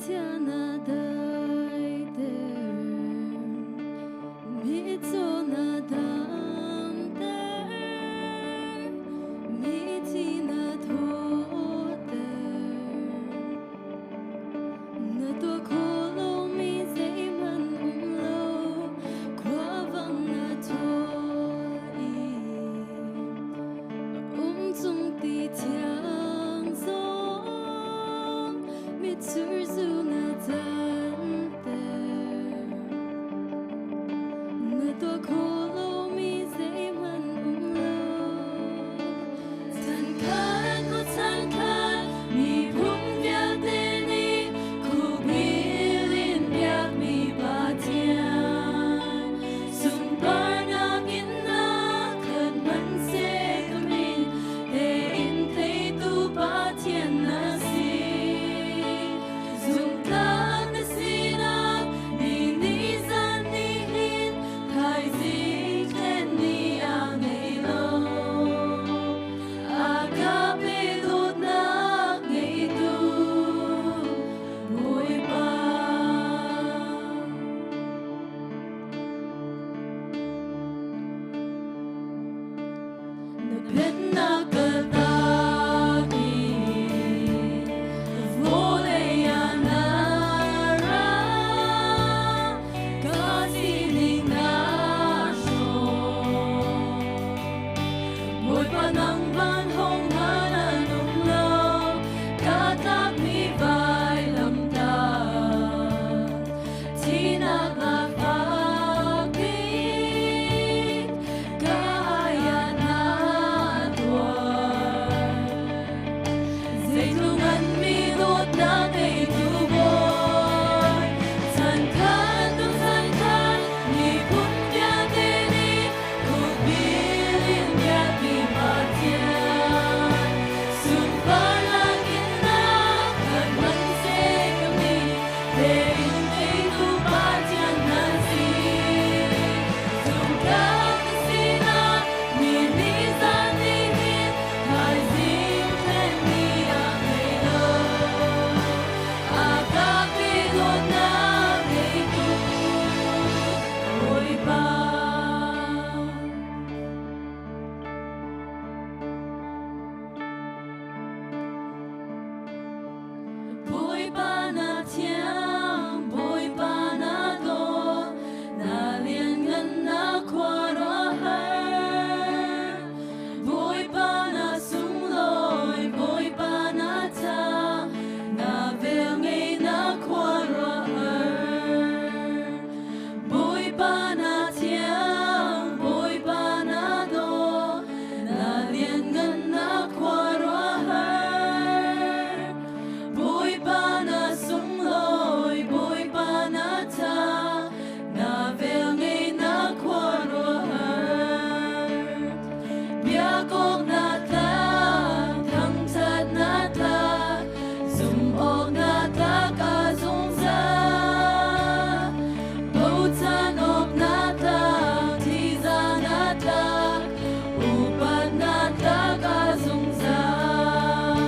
Ngaihchia na daiter, mitcaw na damter, mithi na thawhter. Na tuah khawh lomi zeihmanh um lo, khuavang na ṭhawl i um cung ti thiang zong mitsur zu na canter. Na tuah khawh lomi zeihmanh um lo. Chankhat hnu chankhat miphun vialte nih khuhbil in biakmi Pathian sunparnak in na khat hmanhseh ka min tein theitu Pathian na si. Zumhtlak na sinak ni ni zan ni hin thaizing thlen ni a ngei lo. A ka pe dawtnak ngeitu Bawipa. Na pennak kaltak i vawlei ah na ra, ka sining naa hrawm. Bawipa nang van hong hmanh an um lo, ka tlakmi vailamtah. Thihnak a fak bik, ka ai ah na tuar. Zeitluk nganmi dawtnak ngeitu Bawi, chankhat hnu chankhat miphun vialte nih khukbil in biakmi Pathian. Sunparnak in na khat hmanhseh ka min tein teitu Pathian na si. Zumhtlak na sinak ni ni zan ni hin thaizing thlen ni ah ngei lo. A tlakmi dawtnak ngeitu Bawipa. Bawipa na thiang, Bawipa na dawt, na lianngan na khuaruahhar. Bawipa na sunglawi, Bawipa na ṭha, na velngei na khuaruahhar. Bawipa na thiang, Bawipa na dawt, na lianngan na khuaruahhar. Bawipa na sunglawi, Bawipa na ṭha, na velngei na khuaruahhar. Biakawk na tlak, thangṭhat na tlak, zumh-awk na tlak a zungzal. Bochan awk na tlak, ṭihzah na tlak, upat na tlak a zungzal.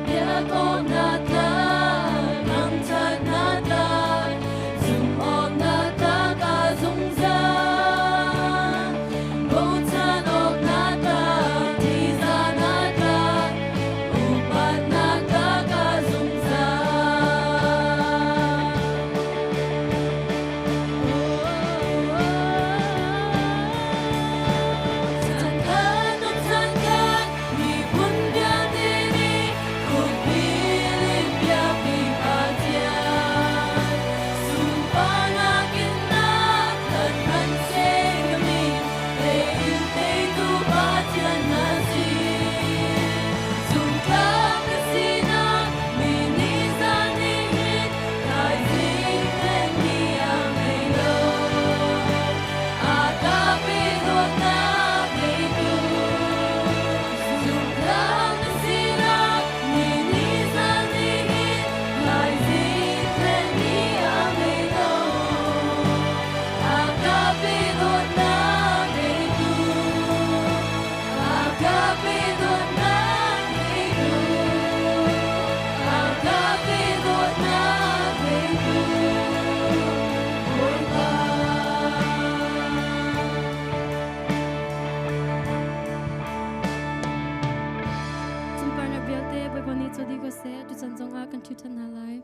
Biakawk na tlak, thangṭhat na tlak, zumh-awk na tlak a zungzal. Bochan awk na tlak, ṭihzah na tlak, upat na tlak a zungzal. Chankhat hnu chankhat miphun vialte nih khukbil ko seh. Tuchan zongah kan ṭhu ṭhan hna lai.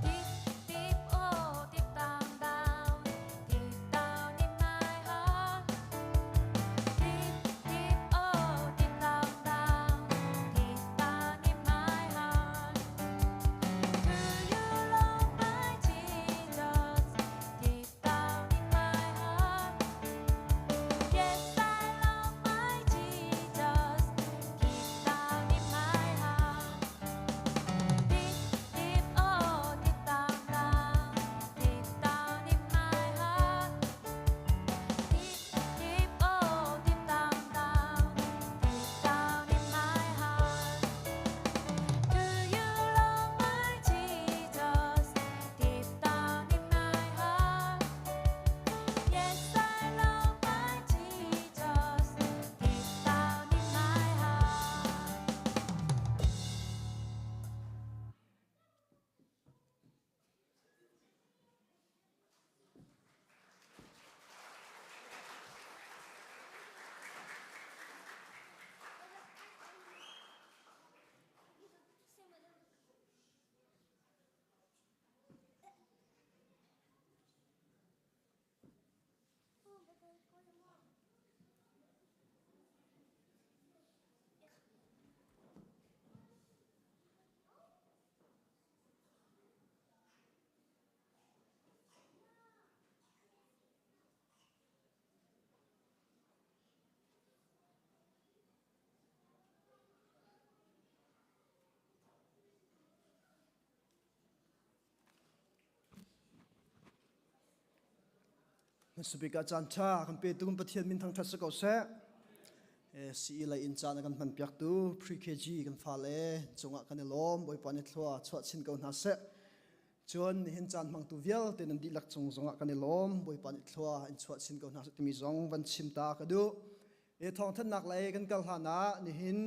Deep, deep, oh, deep down, down, deep down in my heart. Deep, deep, oh, deep down, down, deep down in my heart. Do you love my Jesus? Deep down in my heart. Yes, I love my Jesus. Deep down in my heart. Deep, deep, oh, deep down, down, deep down in my heart. Deep, deep, oh, deep down, down, deep down in my heart. Do you love my Jesus? Deep down in my heart. Yes, I love my Jesus. Deep down in my heart. Hmasabik ah caan ṭha kan petu kan Pathian min thangṭhat si ko seh. CE lei in caan a kan hman piaktu pre-KG kan fale cungah kan i lawm. Bawipa nih thlua chuah chin ko hna seh. Cun nihin caan hmangtu vialte nan dihlak cung zongah kan i lawm. Bawipa nih thlua in chuah chin ko hna seh timi zong van chim ta ka duh. Thawngthanhnak lei kan kal hlan ah nihin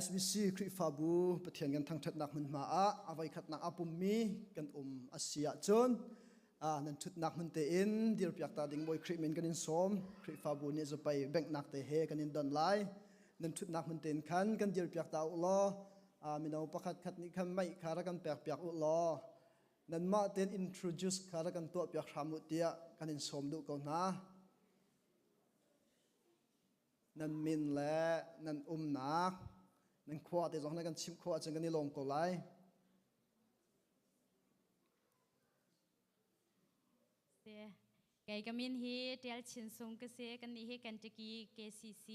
SBC Khrihfabu Pathian kan thangṭhatnak hmunhma ah a voikhatnak aa pummi kan um a si ahcun nan ṭhutnak hmun tein dirpiak ta ding Bawi Khrih min kan in sawm. Khrihfabu nih zapei benghnak te he kan in don lai. Nan ṭhutnak hmun tein khan kan dirpiak ta u law mino pakhat khat nih khan mei kha rak kan pekpiak u law nanmah tein introduce kha rak kan tuahpiak hram u tiah kan in sawm duh ko hna. Nan min le nan umnak nan khua te zong na kan chimh khawh ahcun kan i lawm ko lai. Kei ka min hi Tial Chin Sung ka si. Kan nih hi Kentucky KCC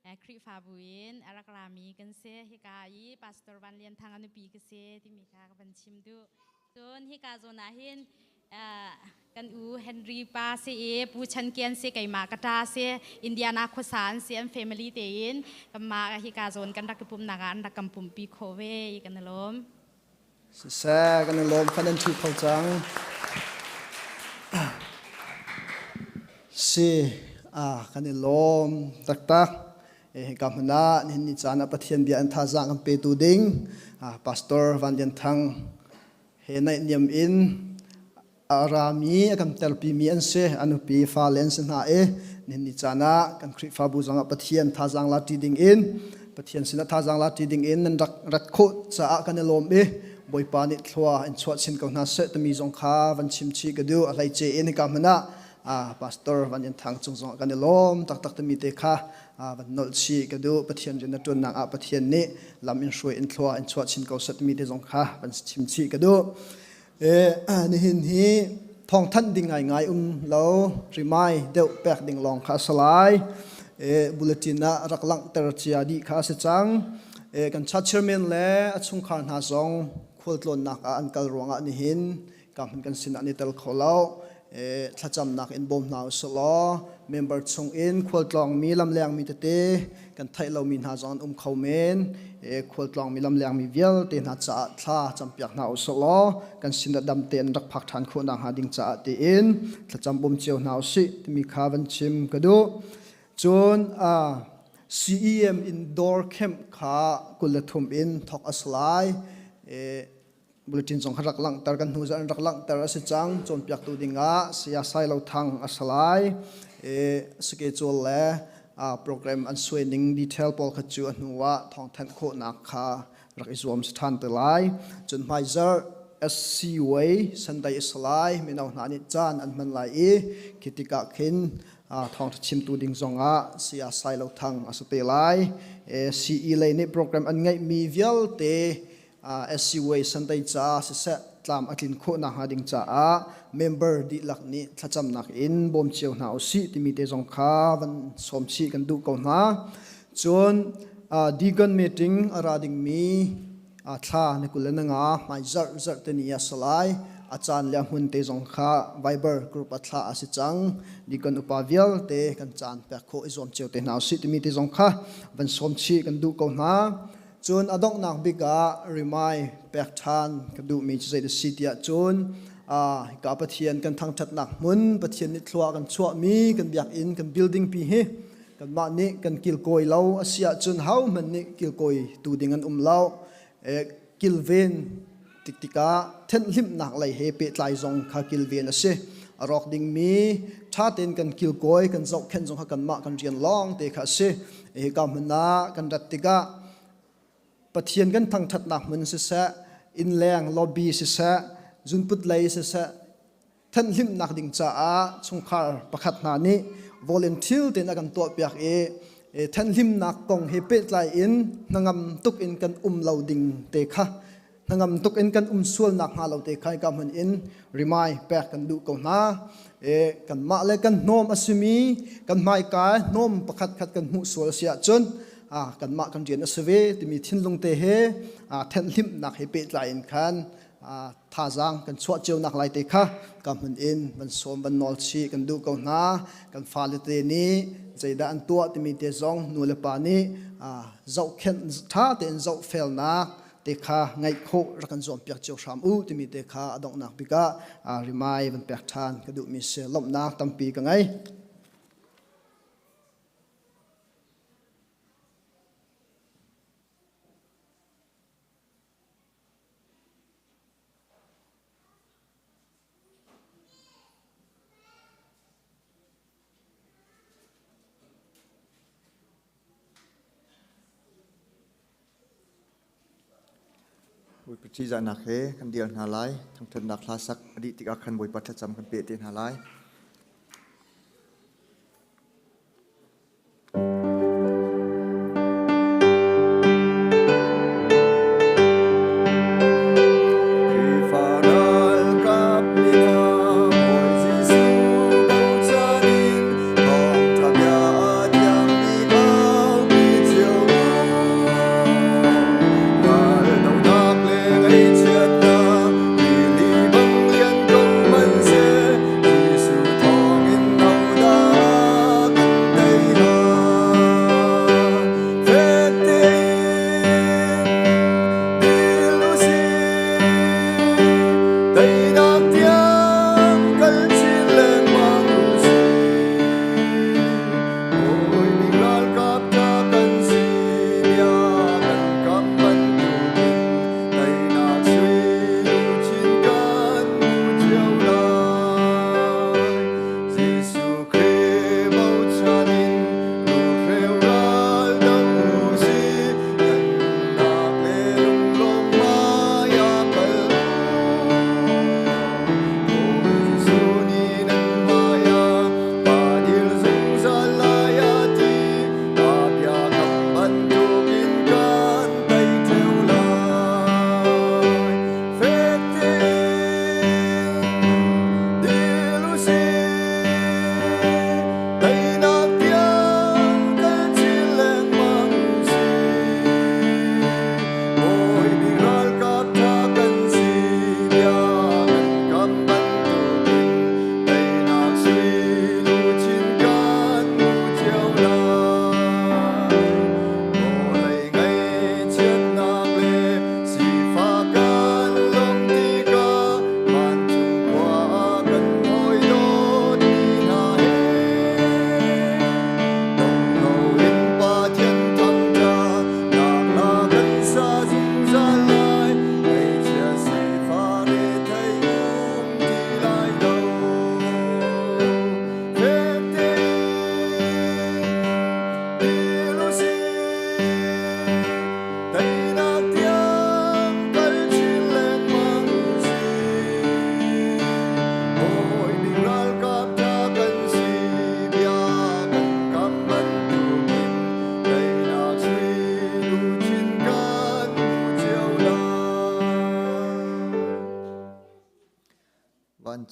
Khrihfabu in a rak rami kan si. Hika i Pastor Van Lian Thang a nupi ka si timi kha ka van chim duh. Cun hika zawn ah hin kan u Henry pa si i Pu Chan Kian si keimah ka ṭa si Indiana khuasa an si an family tein kanmah hika zawn kan rak i pumnak ah an rak kan pumpi khawh ve i kan i lawm. Siseh kan i lawm kan an ṭhu kho cang. Si kan i lawm taktak. Hika hmun ah nihin ni caan ah Pathian bia an thazaang kan petu ding Pastor Van Lian Thang he naihniam in a rami a kan telpimi an si a nupi fale an si hna i nihin ni caan ah kan Khrihfabu zongah Pathian thazaang la ṭi ding in Pathian sinah thazaang la ṭi ding in nan rak rat khawh caah kan i lawm i Bawipa nih thlua in chuah chin ko hna seh timi zong kha van chim chih ka duh a hleice in hika hmun ah Pastor Van Yen Thang cung zongah kan i lawm taktak timi te kha van nolh chih ka duh Pathian rian na ṭuannak ah Pathian nih lam in hruai in thlua in chuah chin ko seh timi te zong kha van chim chih ka duh. Nihin hi thawngthanh ding ngaingai um lo rimai deuh pek ding lawng kha a si lai. Bulletin ah rak langhter cia dih kha a si cang. Kan church chairman le a chungkhar hna zong khualtlawnnak ah an kal ruangah nihin ka hmun kan sinah an i tel kho lo. Thlacamnak in bawm hna usih law member chung in khualtlawngmi lamlengmi tete kan theih lomi hna zong an um kho men. Khualtlawngmi lamlengmi vialte hna caah thla campiak hna usih law kan sinah dam tein rak phak ṭhan khawh nakhnga ding caah tiin thlacam bawm cio hna usih timi kha van chim ka duh. Cun CEM indoor camp kha 23 in thawk a si lai. Bulletin zong kha rak langhter kan hnu zarh in rak langhter a si cang cawnpiaktu dingah saya Sailo Thang a si lai schedule le program an suai ning detail pawl kha cu a hnu ah thawngthanh khawhnak kha rak i zuam si ṭhan te lai cun hmaizarh SCUA Sunday a si lai mino hna nih caan an hman lai i khi tikah khin thawngṭha chimtu ding zongah saya Sailo Thang a si te lai CE lei nih program an ngeihmi vialte SCUA Sunday ca siseh tlam a tlin khawh nakhnga ding caah member dihlak nih thlacamnak in bawm cio hna usih timi te zong kha van sawm chih kan duh ko hna. Cun deacon meeting a ra dingmi thla ni 25 hmai zarh zarh te ni a si lai. A caan le a hmun te zong kha Viber group a thlah a si cang. Deacon upa vialte kan caan pek khawh i zuam cio te hna usih timi te zong kha van sawm chih kan duh ko hna. Cun a donghnak bik ah rimai pek ṭhan ka duhmi cu zei a si tiah cun hika Pathian kan thangṭhatnak hmun Pathian nih thlua kan chuahmi kan biakinn kan building pi hi kanmah nih kan kilkawi lo a si ahcun hohmanh nih kilkawi tu ding an um lo. Kilven tik tikah thenhlimnak lei he pehtlai zong kha kilven a si. A rawk dingmi ṭha tein kan kilkawi kan zohkhenh zong kha kanmah kan rian lawng te kha a si. Hika hmun ah kan rat tikah Pathian kan thangṭhatnak hmun siseh, innleng lobby siseh, zunput lei siseh, thenhlimnak ding caah chungkhar pakhat hna nih volunteer tein a kan tuahpiak i thenhlimnak kong he pehtlai in hnangam tuk in kan um lo ding te kha hnangam tuk in kan um sual nak hnga lo te kha ka hmun in rimai pek kan duh ko hna. Kanmah le kan hnawm a simi kan hmaika hnawm pakhat khat kan hmuh sual a si ahcun kanmah kan rian a si ve timi thinlung te he thenhlimnak he pehtlai in khan thazaang kan chuah cio nak lai te kha ka hmun in van sawm van nawl chih kan duh ko hna. Kan fale te nih zeidah an tuah timi te zong nu le pa nih zohkhenh ṭha tein zohfelnak te kha ngaih khawh rak kan zuampiak cio hram u timi te kha a donghnak bik ah rimai van pek ṭhan ka duhmi si. Lawmhnak tampi ka ngei. Bawipa ṭihzahnak he kan dir hna lai. Thangṭhatnak hla sak a dih tikah khan Bawipa thlacam kan peh te hna lai. Khrihfa ralkap mi hna Bawi Jesuh bochan in thawngṭha bia a thiangmi aupi.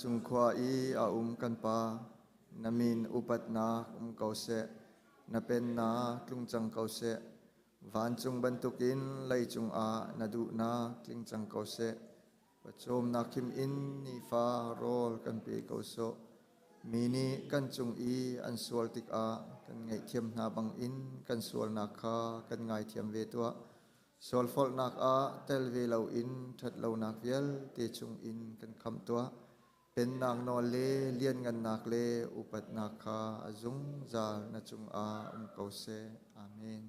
Vancung khua i a um kan Pa, na min upatnak um ko seh, na pennak tlung cang ko seh. Vancung bantukin leicung ah na duhnak tling cang ko seh. Pawcawmnak khim in nifa rawl kan pe ko sawh. Mi nih kan cung i an sual tikah kan ngaihthiam hna bangin kan sualnak kha kan ngaithiam ve tuah. Sualfolhnak ah tel ve loin ṭhatlonak vialte chungin kan khamh tuah. Pennak nawl le lianngannak le upatnak kha a zungzal na cungah um ko seh. Amen.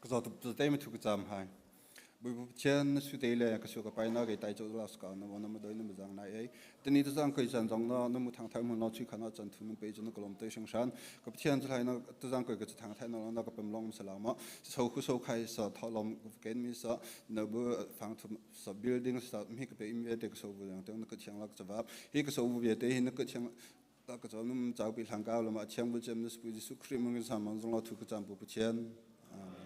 Ka zaw tu te ma thu ka cham hai. Bui bu chen na su te le ka su ka pai na ke tai cho la ska na na ma doi na ma jang na ei. Tani tu zang koi chan jong na na mu thang thai mu na chi khana chan thu nu pe chu na kolom te shing shan. Ka pathian chu lai na tu zang koi ka chu thang thai na na ka pem long salama. So khu so khai sa tho lom ken mi sa na bu fang thu sa building sa mi ka pe im ve te ka so bu yang te na ka chiang lak chawap. Hi ka so bu ve te hi na ka chiang la ka chom num chau pi thlang ka lama chiang bu chem na spu jisu khri mung sa mang zong la thu ka cham pu pathian. Amen.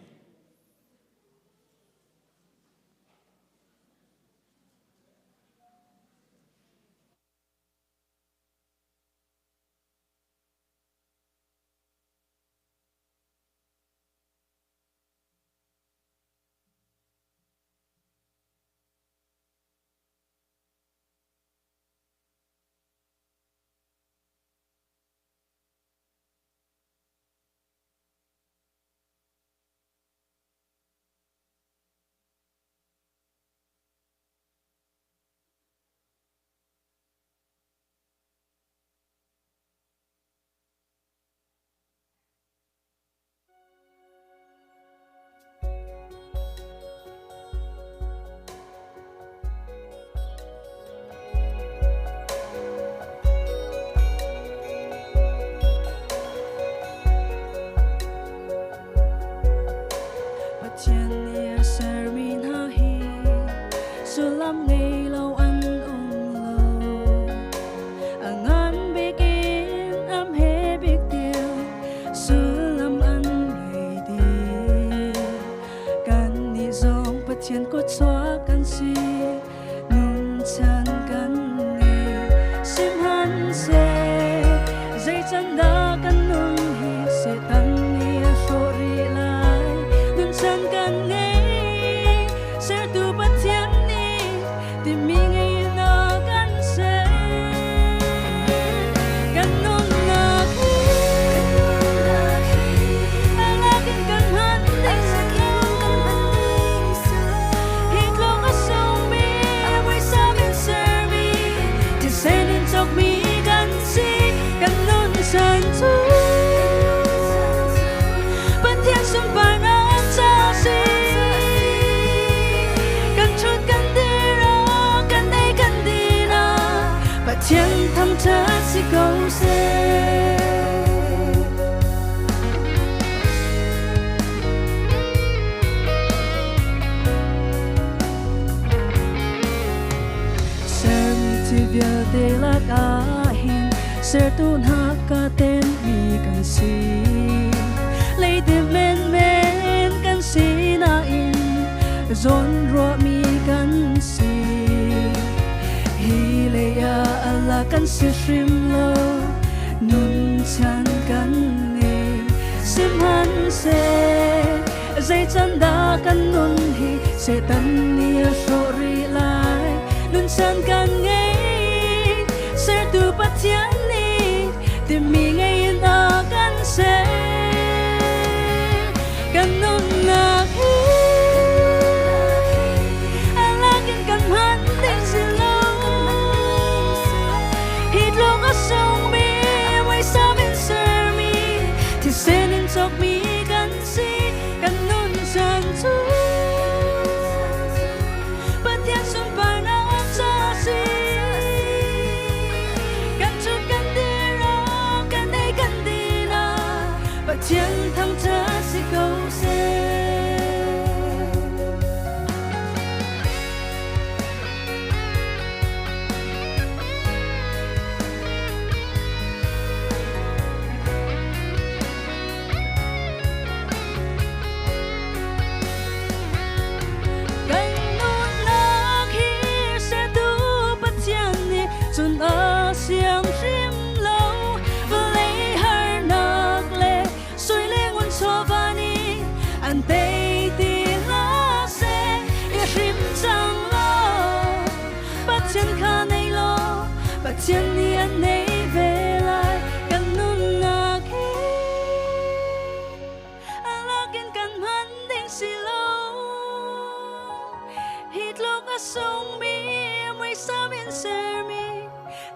Pathian nih a sermi hna hi sullam ngei lo an um lo. A ngan bik in am he bik tiang sullam an ngei dih. Kannih zong Pathian kutchuak kan si, nun chan kan ngei. Sihmanhseh zei can dah kan nun hi Satan nih a hrawh rih lai. Nun chan kan ngei, sertu Pathian nih timi ngei in a kan ser. Kan nunnak hi a lakin kan hman ding si lo. Hi tluk a sungmi puaisam in sermi thisen in cawkmi kan si kan nun chan cu Pathian sunparnak ca si kan ṭhut kan dir ah kan ei kan din ah Pathian thangṭhat si ko seh. Sermi thil vialte lakah hin sertu hna ka tenmi kan si. Leidip menmen kan si nain zawnruahmi kan si. Hi lei ah Allah kan si hrim lo, nun chan kan ngei. Sihmanhseh zei can dah kan nun hi Satan nih a hrawh rih lai. Nun chan kan ngei, sertu Pathian nih timi ngei in a kan ser. Kan nunnak hi a lakin kan hman ding si lo. Hi tluk a sungmi muisam in sermi thisen in cawkmi kan si kan nun chan cu Pathian sunparnak ca si. Kan cut kan dir ah kan ei Pathian nih an nei ve lai kan nunnak hi a lakin kan hman ding si lo hi tluk a sungmi muisam in sermi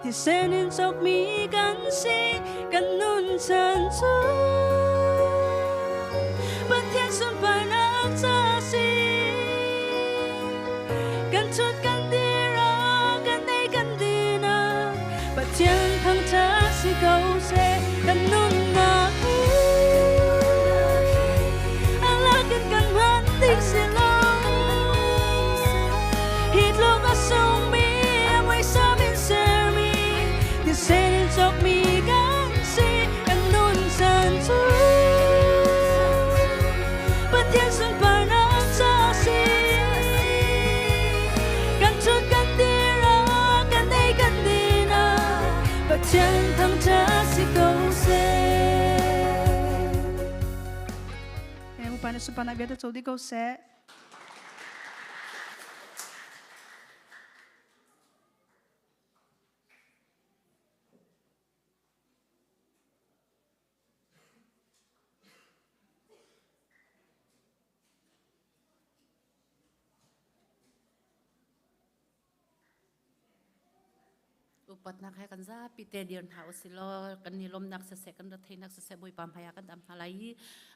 thisen in cawkmi kan si kan nun chan cu Pathian sunparnak ca si kan chut kan dir ah kan ei kan din ah Pathian thangṭhat si ko seh kan nunnak hi a lakin kan hman ding si lo hi tluk a sungmi a muisam in sermi thisen in cawkmi kan si kan nun chan cu Pathian sunparnak ca si kan chut kan dir ah kan ei kan din ah Pathian thangṭhat si ko seh. Bawipa nih sunparnak vialte co dih ko seh. Upatnak he kan zapi te dir hna usilaw kan ni lawmnak siseh kan retheihnak siseh Bawipa hmai ah kan dam hna lai i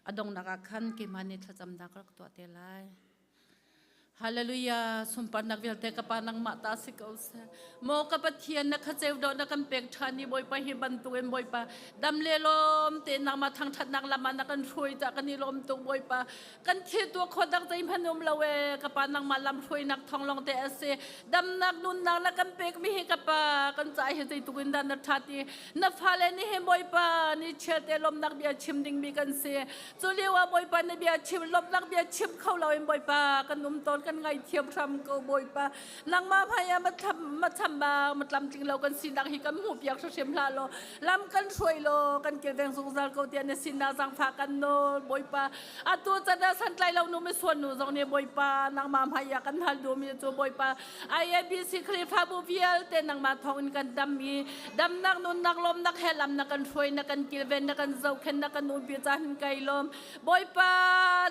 a donghnak ah khan keimah nih thlacamnak rak tuah te lai. Hallelujah sunparnak vialte ka pa nangmah ta si ko seh maw ka Pathian na khaceu dawh na kan pek ṭhan i Bawipa hi bantuk in Bawipa dam le lawm te nangmah thangṭhatnak lam ah na kan hruai ca kan i lawm tuk Bawipa kan thil tuah khawh dak zeihmanh um lo e ka pa nangmah lam hruainak thawng lawng te a si damnak nunnak na kan pek mi hi ka pa kan ca hi zeituk in dah na ṭhat i na fale nih hin Bawipa ni chial te lawmnak bia chim ding mi kan si Cu lio ah Bawipa na bia chim lawmhnak bia chim kho loin Bawipa kan um tawn kan ngaithiam hram ko Bawipa nangmah hmai ah ma chambang ma tlamtling lo kan sinak hi kan hmuh piak hrim hlah law lam kan hruai law kan kilveng zungzal ko tiah na sinah zaangfah kan nawl Bawipa atu can ah santlai lo nu misuan nu zong nih Bawipa nangmah hmai ah kan hal duhmi cu Bawipa IABC Khrihfabu vialte nangmah thawng in kan dam i damnak nunnak lawmnak he lam na kan hruai na kan kilven na kan zohkhen na kan umpi caan kai lawm Bawipa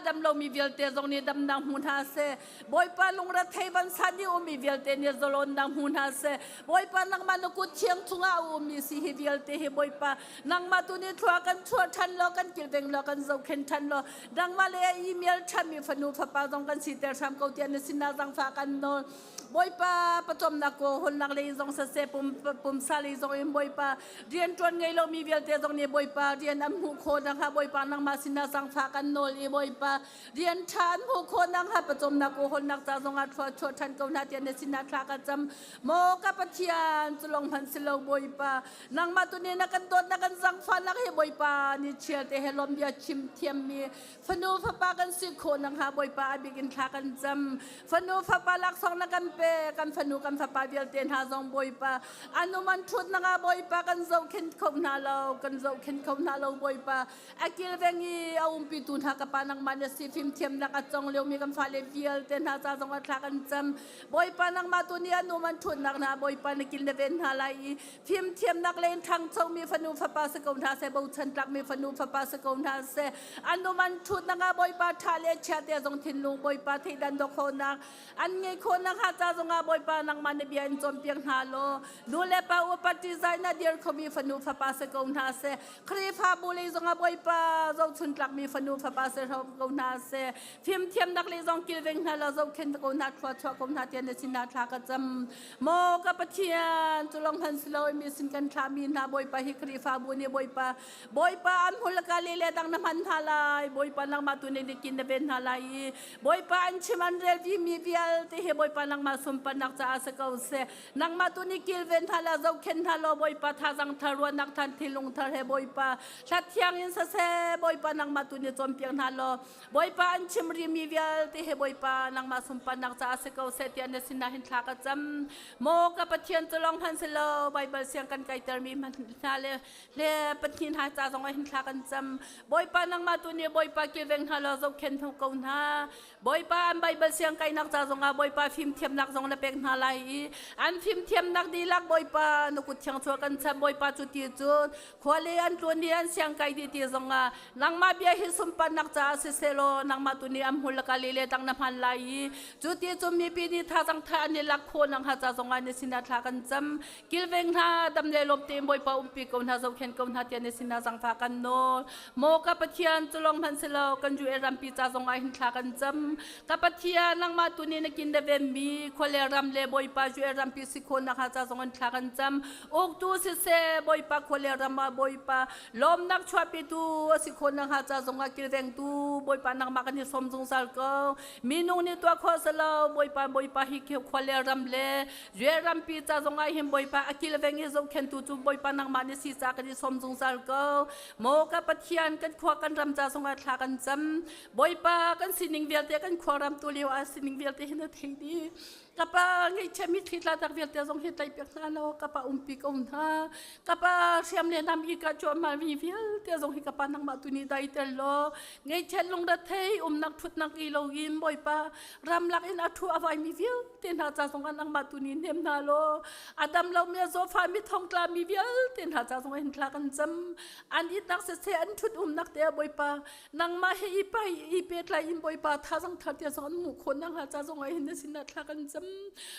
dam lomi vialte zong nih damnak hmu hna seh Bawipa lungrethei vansan i ummi vialte nih zalawnnak hmu hna seh Bawipa nangmah na kut thiang chungah a ummi si hi vialte hi Bawipa nangmah tu nih thlua kan chuah ṭhan law kan kilveng law kan zohkhen ṭhan law nangmah le a email ṭhanmi fanu fapa zong kan siter hram ko tiah na sinah zangfah kan nawl Bawipa pawcawmnak ko holnak lei zong saseh pum pumsa lei zong in Bawipa rian ṭuan ngei lomi vialte zong nih Bawipa rian an hmuh khawh nakhnga Bawipa nangmah sinah zangfah kan nawl i Bawipa rian ṭha an hmuh khawh nakhnga pawcawmnak ko holnak ca zong ah thlua chuah ṭhan ko hna tiah na sinah thla ka cam maw ka Pathian cu lawng hmanh si lo Bawipa nangmah tu nih na kan dawt na kan zangfahnak hi Bawipa ni chial te he lawm bia chim thiammi fanu fapa kan si khawh nakhnga Bawipa a bik in thla kan cam fanu fapa laksawng na kan pe kan fanu kan fapa vialte hna zong Bawipa anuman thut nakah Bawipa kan zohkhen kho hna lo kan zohkhen kho hna lo Bawipa a kilveng i a umpitu hna ka pa nangmah na si fimthiamnak a cong liomi kan fale vialte hna ca zong ah thla kan cam Bawipa nangmah tu nih an um an ṭhutnak hna Bawipa na kil na ven hna lai i fimthiamnak le in ṭhangchomi fanu fapa si ko hna seh bochan tlakmi fanu fapa si ko hna seh an um an ṭhutnak ah Bawipa ṭha le chia te zong thinlung Bawipa theidan dawk khawhnak an ngei khawhnak hnga ca zongah Bawipa nangmah na bia in cawnpiak hna law nu le pa upat ṭihzah in a dir khomi fanu fapa si ko hna seh Khrihfabu lei zongah Bawipa zohchun tlakmi fanu fapa si ko hna seh fimthiamnak le zong kilveng hna la zohkhen ko hna thlua chuah ko hna tiah na sinah thla ka cam maw ka Pathian cu lawng hman si lo mi sin kan thlah mi hna Bawipa hi Khrihfabu nih Bawipa Bawipa an hmul ka le le dang na hman hna lai Bawipa nangmah tu nih kin na ven hna lai i Bawipa an chim an rel vi mi vialte hi Bawipa nangmah sunparnak caah si ko seh nangmah tu nih kilven hna la zohkhen hna law Bawipa thazang thar ruahnak than thinlung thar he Bawipa hlat thiang in saseh Bawipa nangmah tu nih cawnpiak hna law Bawipa an chim rimi vialte he Bawipa nangmah sunparnak caah si ko seh tiah na sinah hin thla ka cam. Maw ka Pathian cu lawng hmanh si lo Baibal siang kan kaitermi hna le le Pathian hna ca zong ah hin thla kan cam. Bawipa nangmah tu nih Bawipa kilveng hna law zohkhen ko hna. Bawipa an Baibal siang kainak ca zong ah Bawipa fimthiamnak ṭhawnnak zong na pek hna lai i an fimthiamnak dihlak Bawipa na kut thiang chuah kan cham Bawipa cu ti cun khua le an tluan i an siang kai dih ti zongah nangmah bia hi sunparnak caah siseh law nangmah tu nih an hmul le ka le le dang na hman lai i cu ti cun mipi nih thazang tha an i lak khawh nakhnga ca zongah na sinah thla kan cam. Kilveng hna dam le lawm tein Bawipa umpi ko hna, zohkhen ko hna tiah na sinah zangfah kan nawl. Maw ka Pathian, cu lawng hmanh si lo, kan UN rampi ca zongah hin thla kan cam. Ka Pathian, nangmah tu nih na kin na venmi khua le ram le Bawipa UN rampi si khawh nakhnga ca zong in thla kan cam. Uktu siseh, Bawipa khua le ram ah Bawipa lawmnak chuahpitu a si khawh nakhnga ca zongah kilvengtu Bawipa nangmah kan i sawm zungzal ko. Minung nih tuah khawh si lo, Bawipa, Bawipa hi khua le ram le Rian rampi ca zongah hin Bawipa a kilveng i zohkhentu cu Bawipa nangmah na si ca kan i sawm zungzal ko. Maw ka Pathian, kan khua kan ram ca zongah thla kan cam. Bawipa, kan sining vialte kan khua ram tu lio ah sining vialte hi na thei dih. Ka pa ngaihchia mitthli tla tak vialte zong hi tlaih piak hna law ka pa umpi ko hna. Ka pa hriam le nam i ka cuahmah mi vialte zong hi ka pa nangmah tu nih daiter law ngaihchiat lungrethei umnak thutnak i lo in Bawipa ramlak in a thu a vaimi vialte hna ca zong ah nangmah tu nih hnem hna law a dam lomi a zawfa mi thongtla mi vialte hna ca zong hin thla kan cam. An itnak siseh, an thut umnak te ah Bawipa nangmah he i pai i pehtlai in Bawipa thazang thar tia zong an hmuh khawh nakhnga ca zong ah hin na sinah thla kan cam.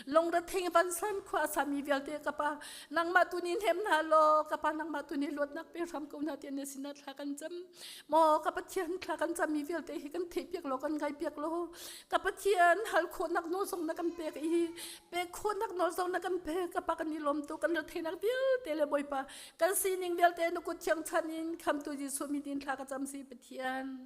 Lungrethei vansan khua a sami vialte ka pa nangmah tu nih hnem hna law ka pa nangmah tu nih luatnak pe hram ko hna tiah na sinah thla kan cam. Maw ka Pathian, thla kan cammi vialte hi kan theihpiak law kan ngaipiak law ka Pathian, hal khawhnak nawl zong na kan pek i pek khawhnak nawl zong na kan pek. Ka pa, kan i lawm tuk. Kan retheihnak vialte le Bawipa kan sining vialte na kut thiang chan in khamtu Jesuh min in thla ka cam si Pathian.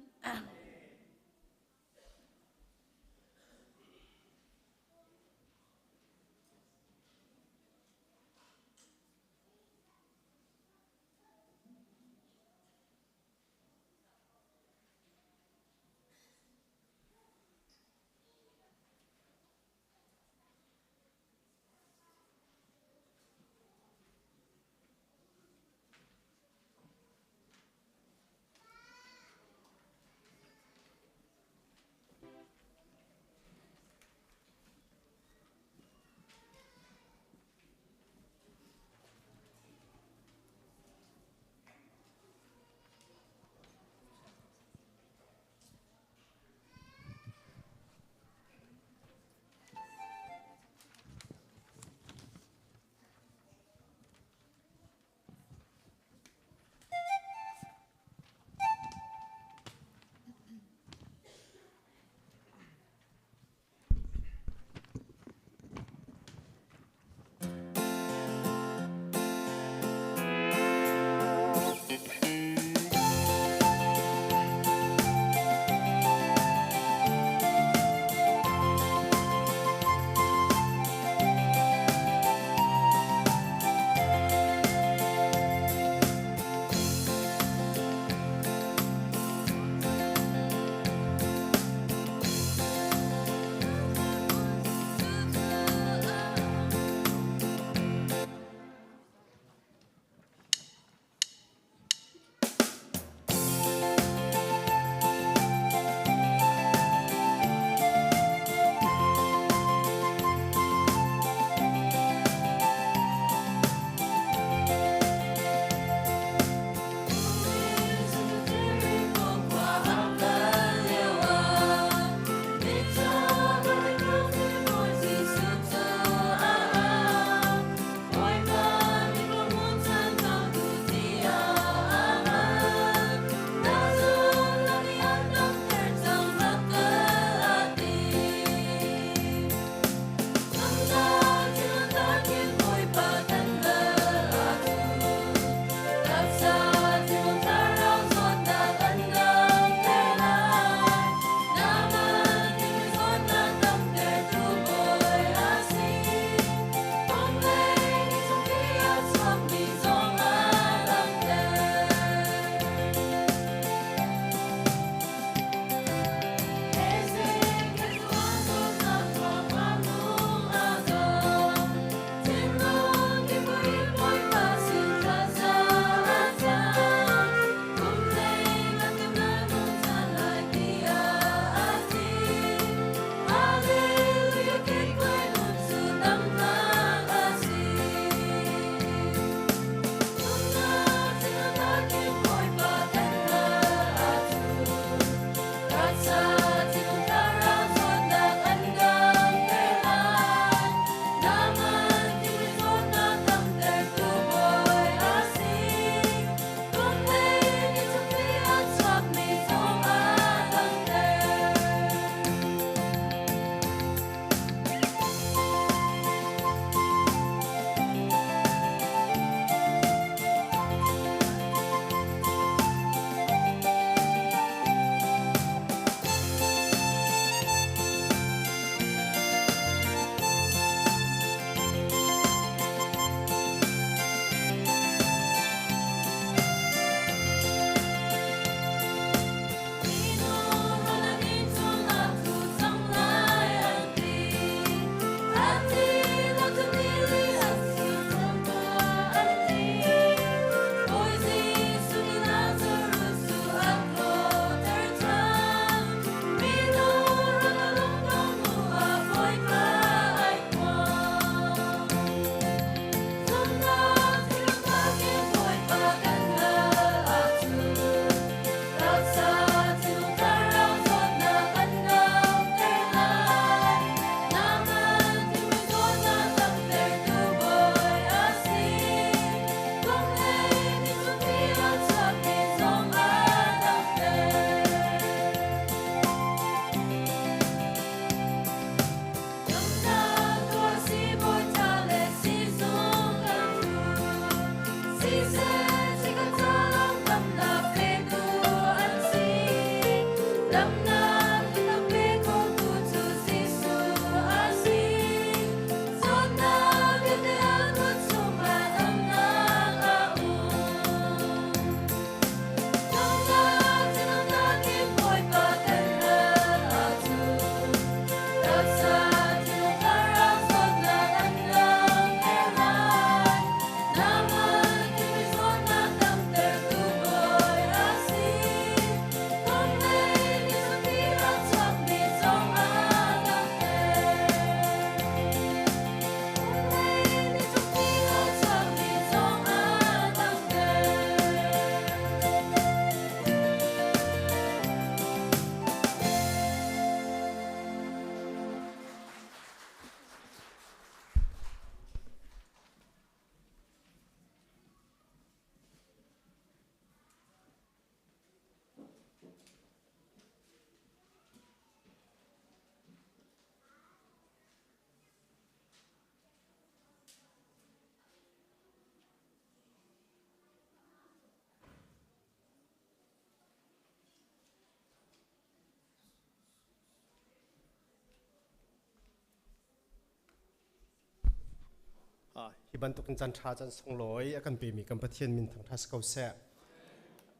Hi bantuk in caan ṭha caan sunglawi a kan pemi kan Pathian min thangṭhat si ko seh.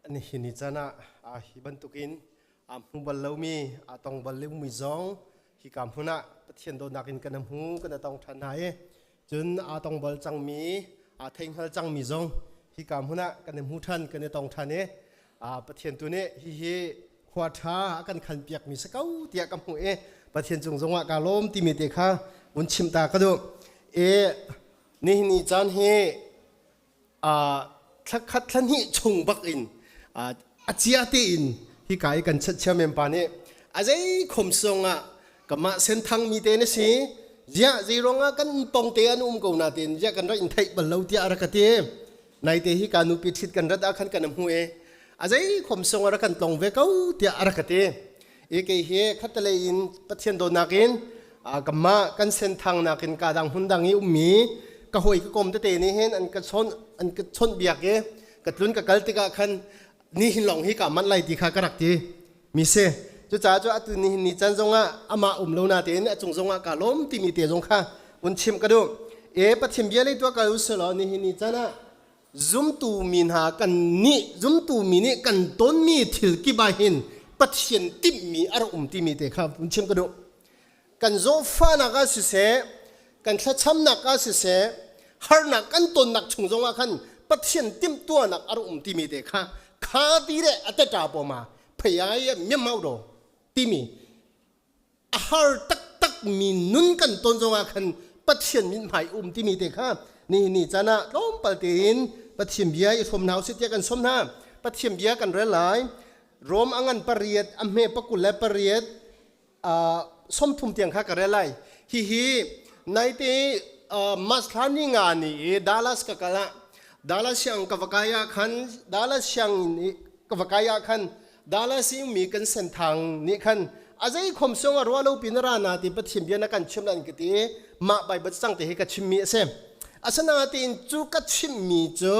Nihin ni caan ah hi bantukin aa hmu bal lomi, aa tong bal lomi zong hika hmun ah Pathian dawtnak in kan hmu, kan tong ṭhan hna i cun aa tong bal cangmi, aa theihngal cangmi zong hika hmun ah kan i hmu ṭhan, kan i tong ṭhan i Pathian tu nih hihi khua ṭha a kan khan piakmi si ko tiah ka hmuh i Pathian cung zongah kaa lawm timi te kha vun chim ta ka duh. I nihin ni caan hi thlakhat thlahnih chung bak in a cia tein hika i kan chatchiam pa nih a zei khom songah kamah senthang mi te na si ziah zei ruangah kan pong te an um ko na tein ziah kan rak in theih bal lo tiah a rak ka ti. Naite hi ka nupi ṭhit kan rat ah khan kan hmu i a zei khom sung a rak kan tlong ve ko tiah a rak ka ti. I kei hi khattelei in Pathian dawtnak in kanmah kan senthang nakin ka dang hmun dang i ummi ka hawi ka kom tete nih hin an ka chawnh an ka chawnh biak i ka tlun ka kal tikah khan ni hin lawng hi ka manh lai ti kha ka rak ti mi si. Cucaah cu atu nihin ni can zongah amah um lo natein a cung zongah ka lawm timi te zong kha vun chim ka duh. E Pathian bia lei tuah kal usih law nihin ni can ah zumtu mi hna kan nih zumtu mi nih kan tonmi thil kip ah hin Pathian timhmi a rak um timi te kha vun chim ka duh. Kan zawhfahnak ah siseh, kan thlacamnak ah siseh, harnak kan tonnak chung zongah khan Pathian timhtuahnak a rak um timi te kha kha ti le a teta pawma pheiai miamau do timi a har taktak mi nun kan ton zongah khan Pathian mithmai um timi te kha ni ni caan ah tlawmpal tein Pathian bia i hrawm hna usih tiah kan sawm hna. Pathian bia kan rel lai. Rom a ngan pariat a hme pakul le pariat 30 tiang kha ka rel lai. Hihi naite March thla ni nga ni i Dallas ka kal ah Dallas siang ka va kai ah khan Dallas siang in ka va kai ah khan Dallas i mi kan senthang nih khan a zei khom song a ruah lo pin ra na ti Pathian bia na kan chim lan ka ti mah Bible cang te hi ka chim mi a si. Asinain cu ka chim mi cu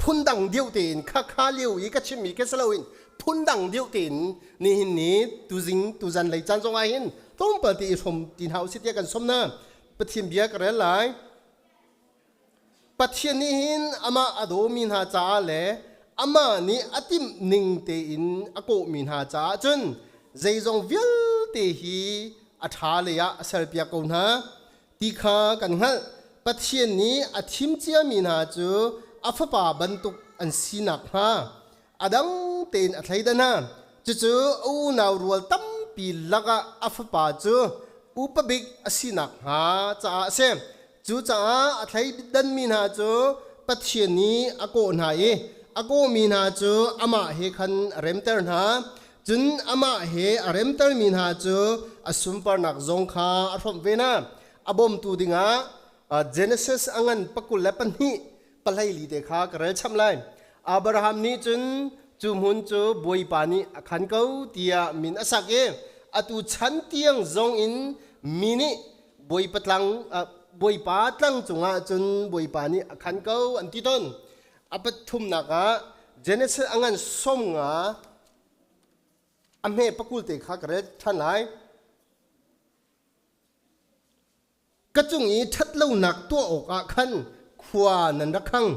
phundang deuh tein khakha lio i ka chimmi khi si loin phundang deuh tein nihin ni tuzing tuzan lei caan zong ah hin tlawmpal te i hrawm ti hna usih tiah kan sawm na Pathian bia ka rel lai. Pathian nih hin amah a dawmi hna caah le amah nih a timh ning tein a kawhmi hna caah cun zeizong vialte hi a ṭha lei ah a serpiak ko hna. ti kha kan hngalh. Pathian nih a thim ciami hna cu a fapa bantuk an si nakhnga a dang tein a thleidan hna. Cucu a unau rual tampi lakah a fapa cu upa bik a si nakhnga caah a si. Cucaah a thleidanmi hna cu Pathian nih a kawh hna i a kawhmi hna cu amah he khan a remter hna. Cun amah he a remtermi hna cu a sunparnak zong kha a hrawmh ve hna. A bawmtu dingah Genesis a ngan pakul le pahnih pahleili te kha ka rel chap lai. Abraham nih cun cu hmun cu Bawipa nih a khan ko tiah min a sak i atu chan tiang zong in mi nih Bawipa tlang Bawipa tlang cungah cun Bawipa nih a khan ko an ti tawn. A pathumnak ah Genesis a ngan som nga a hme pakul te kha ka rel ṭhan lai. Ka cung i ṭhatlonak tuah awkah khan khua nan rak khang.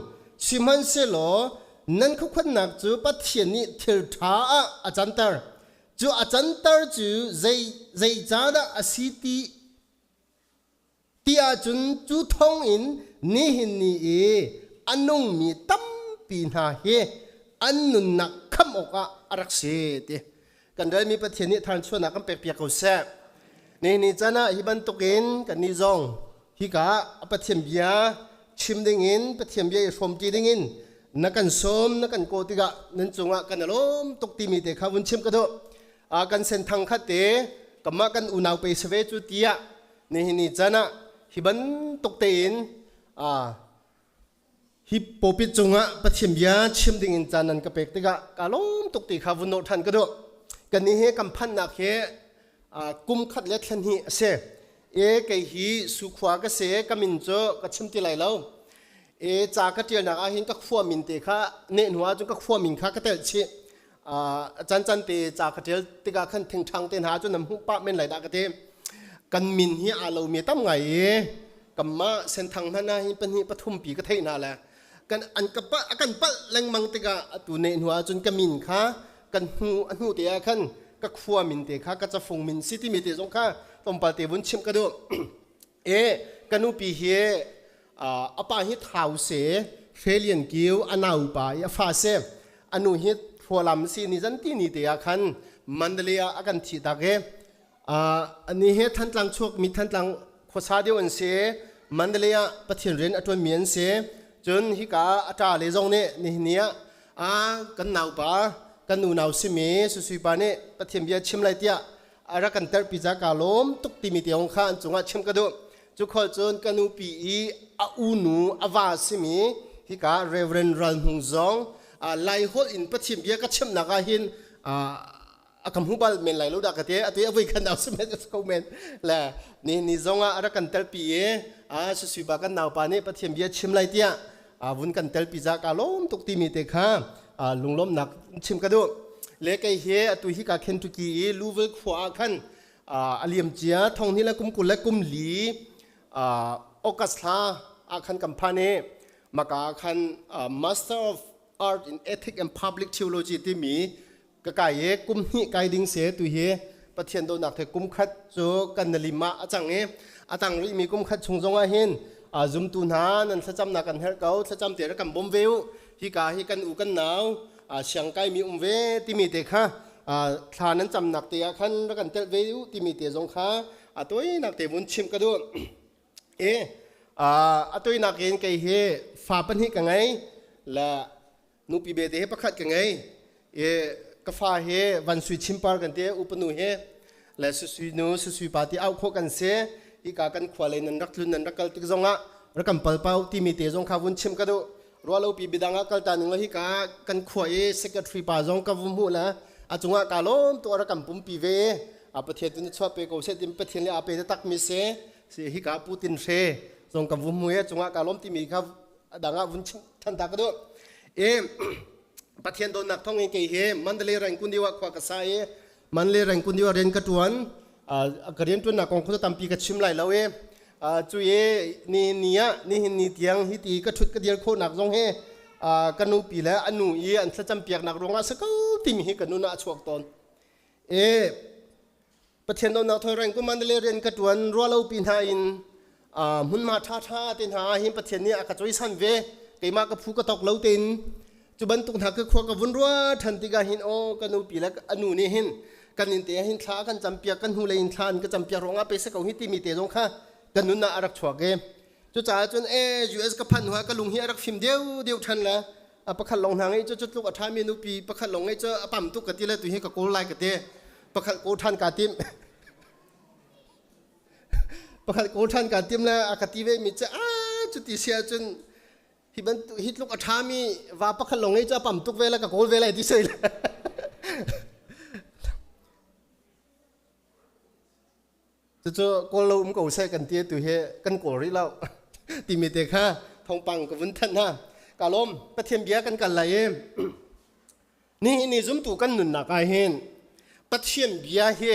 Sihmanhsehlaw nan khuakhuannak cu Pathian nih thil ṭha ah a canter. Cu a canter cu zei zeicahdah a si ti ti ahcun cu thawngin nihin ni i a nungmi tampi hna hi an nunnak khamh awkah a rak si ti kan relmi Pathian nih thanchuahnak kan pekpiak ko seh. Nihin ni caan ah hi bantukin kannih zong hika a Pathian bia chim dingin Pathian bia i hrawmṭi dingin na kan sawm na kan kawh tikah nan cungah kan i lawm tuk timi te kha vun chim ka duh. Kan senthang khat te kamah kan unau pe si ve cu tiah nihin ni caan ah hi bantuk tein hi pulpit cungah Pathian bia chim dingin caan nan ka pek tikah kaa lawm tuk ti kha vun nawh ṭhan ka duh. Kannih hi kan phanhnak hi kum khat le thla hnih a si. E kei hi Sukhua ka si ka min cu ka chim ti lai lo. E ca ka ṭialnak ah hin ka khua min te kha neh hnu ahcun ka khua min kha ka telh chih. Can can te ca ka ṭial tikah khan thingṭhang te hna cu nan hmuh pah men lai dah ka ti. Kan min hi aa lomi tam ngai i. Kamma senthang hmana hi pahnih pathum pi ka theih hna le kan an ka pa kan palh lengmang tikah atu ne hnu ah cun ka min kha kan hnu a hnu te ah khan ka khua min te kha ka cafung min si timi te zong kha tlawmpal te vun chimh ka duh. E ka nupi hi a pa hi thau se Hrelian Kiu a nau pa i a fa se anu hi Thualam si ni zan ti ni te ah khan Mandalay ah a kan thih tak e. Ani he Thantlang chuak mi Thantlang khuasa deuh an si. Mandalay ah Pathian rian a ṭuan mi an si. Cun hika a ṭa le zong nih nihin ni ah a kan naupa kan unau simi Susui pa nih Pathian bia chim lai tiah a rak kan terhpi ca kaa lawm tuk timi te kha an cungah chim ka duh. Cu khol cun ka nupi i a unu a va simi hika Reverend Ral Hmung zong Lai holh in Pathian bia ka chimnak ah hin a ka hmu bal men lai lo dah ka ti atu a voi khan au si men ko men le ni ni zong ah a rak kan telpi i a susui ba kan naupa nih Pathian bia chim lai tiah vun kan telpi za ka lawm tuk timi te kha lunglawmnak chim ka duh le kei hi atu hi ka Kentucky i Louisville khua ah khan a liam cia thong ni le kum 20 le kum li August thla ah khan kan phan i maka khan Master of Art in Ethics and Public Theology timi ka kai i kum hnih kai ding se tu hi Pathian dawtnak the kum khat cu kan nalim ah a cang i a tang rihmi kum khat chung zong ah hin zumtu hna nan thlacamnak kan herh ko thlacam te rak kan bawm ve u hika hi kan u kan nau siang kai mi um ve timi te kha thla nan camnak te ah khan rak kan telh ve u timi te zong kha a toinak te vun chimh ka duh e a toinak in kei hi fa pahnih ka ngei la nupi bete he pakhat ka ngei i ka fa he van sui chimpar kan ti upanu he le susui nu susui pa ti au khawh kan si hika kan khua lei nan rak tlun nan rak kal tik zongah rak kan palpau timi te zong kha vun chim ka duh rualo pi bidang ah kal ta ning lo hika kan khua i secretary pa zong ka vu hmuh la a cungah ka lawm tu rak kan pumpi ve a pathian tu chuah pe ko se tim pathian le a pe tak mi se si hika putin hre zong ka vu hmu e cungah ka lawm timi kha dang ah vun chim than ta ka duh e Pathian dawtnak thawng in kei hi Mandalay Rangoon diwa khua ka sa i Mandalay Rangoon diwa rian ka tuan ka rian tuannak kong khu tampi ka chim lai lo i cu i ni ni ah nihin ni tiang hi ti ka thut ka dir khawhnak zong hi ka nupi le a nu i an thlacam piaknak ruangah sa ko timi hi ka nun ah a chuak tawn e Pathian dawtnak thawng reng Mandalay rian ka ṭuan ruahlopi hna in hmunhma ṭhaṭha te hna ah hin Pathian nih a ka cawisan ve keimah ka phu ka tok lo tein cu bantuk hna ka khua ka vun rua ṭhan tikah hin aw ka nupi le a nu nih hin kan inn te ah hin thla kan campiak kan hnulei in thla an ka campiak ruangah pe se ko hi timi te zong kha ka nun ah a rak chuak i cucaah cun e US ka phanh hnu ah ka lung hi a rak fim deuh deuh ṭhan le a pakhat lawng hna ngeih cu cu tluk a ṭhami nupi pakhat lawng ngeih cu a pam tuk ka ti le tu hi ka kawl lai ka ti pakhat kawl ṭhan kaa tim pakhat kawl ṭhan kaa tim le a ka ti ve mi cu a cuti si ahcun hi bantuk hi tluk a ṭhami va pakhat lawng ngeih cu a pam tuk ve le ka kawl ve lai ti soi le Cucu kawl lo um ko seh kan ti tu hi kan kawl rih lo timi te kha thawngpang ka vun thanh hna. Ka lawm Pathian bia kan kal lai i nihin ni zumtu kan nunnak ah hin Pathian bia hi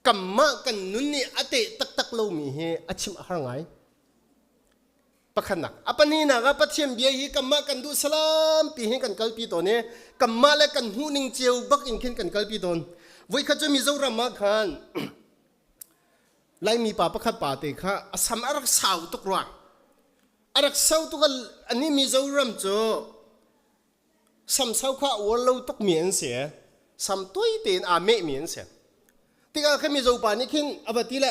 kanmah kan nun nih a teh taktak lomi hi a chimh a har ngai. Pakhatnak. A pahnihnak ah Pathian bia hi kanmah kan duh salam pi hin kan kalpi tawn i kanmah le kan hmuhning cio bak in khin kan kalpi tawn. Voikhat cu Mizoram ah khan Laimi pa pakhat pa te kha a sam a rak sau tuk rua. A rak sau tuk ani Mizoram cu samsau kha a uar lo tukmi an si. Sam tui tein aa mehmi an si. Tikah khan Mizo pa nih khin a va ti le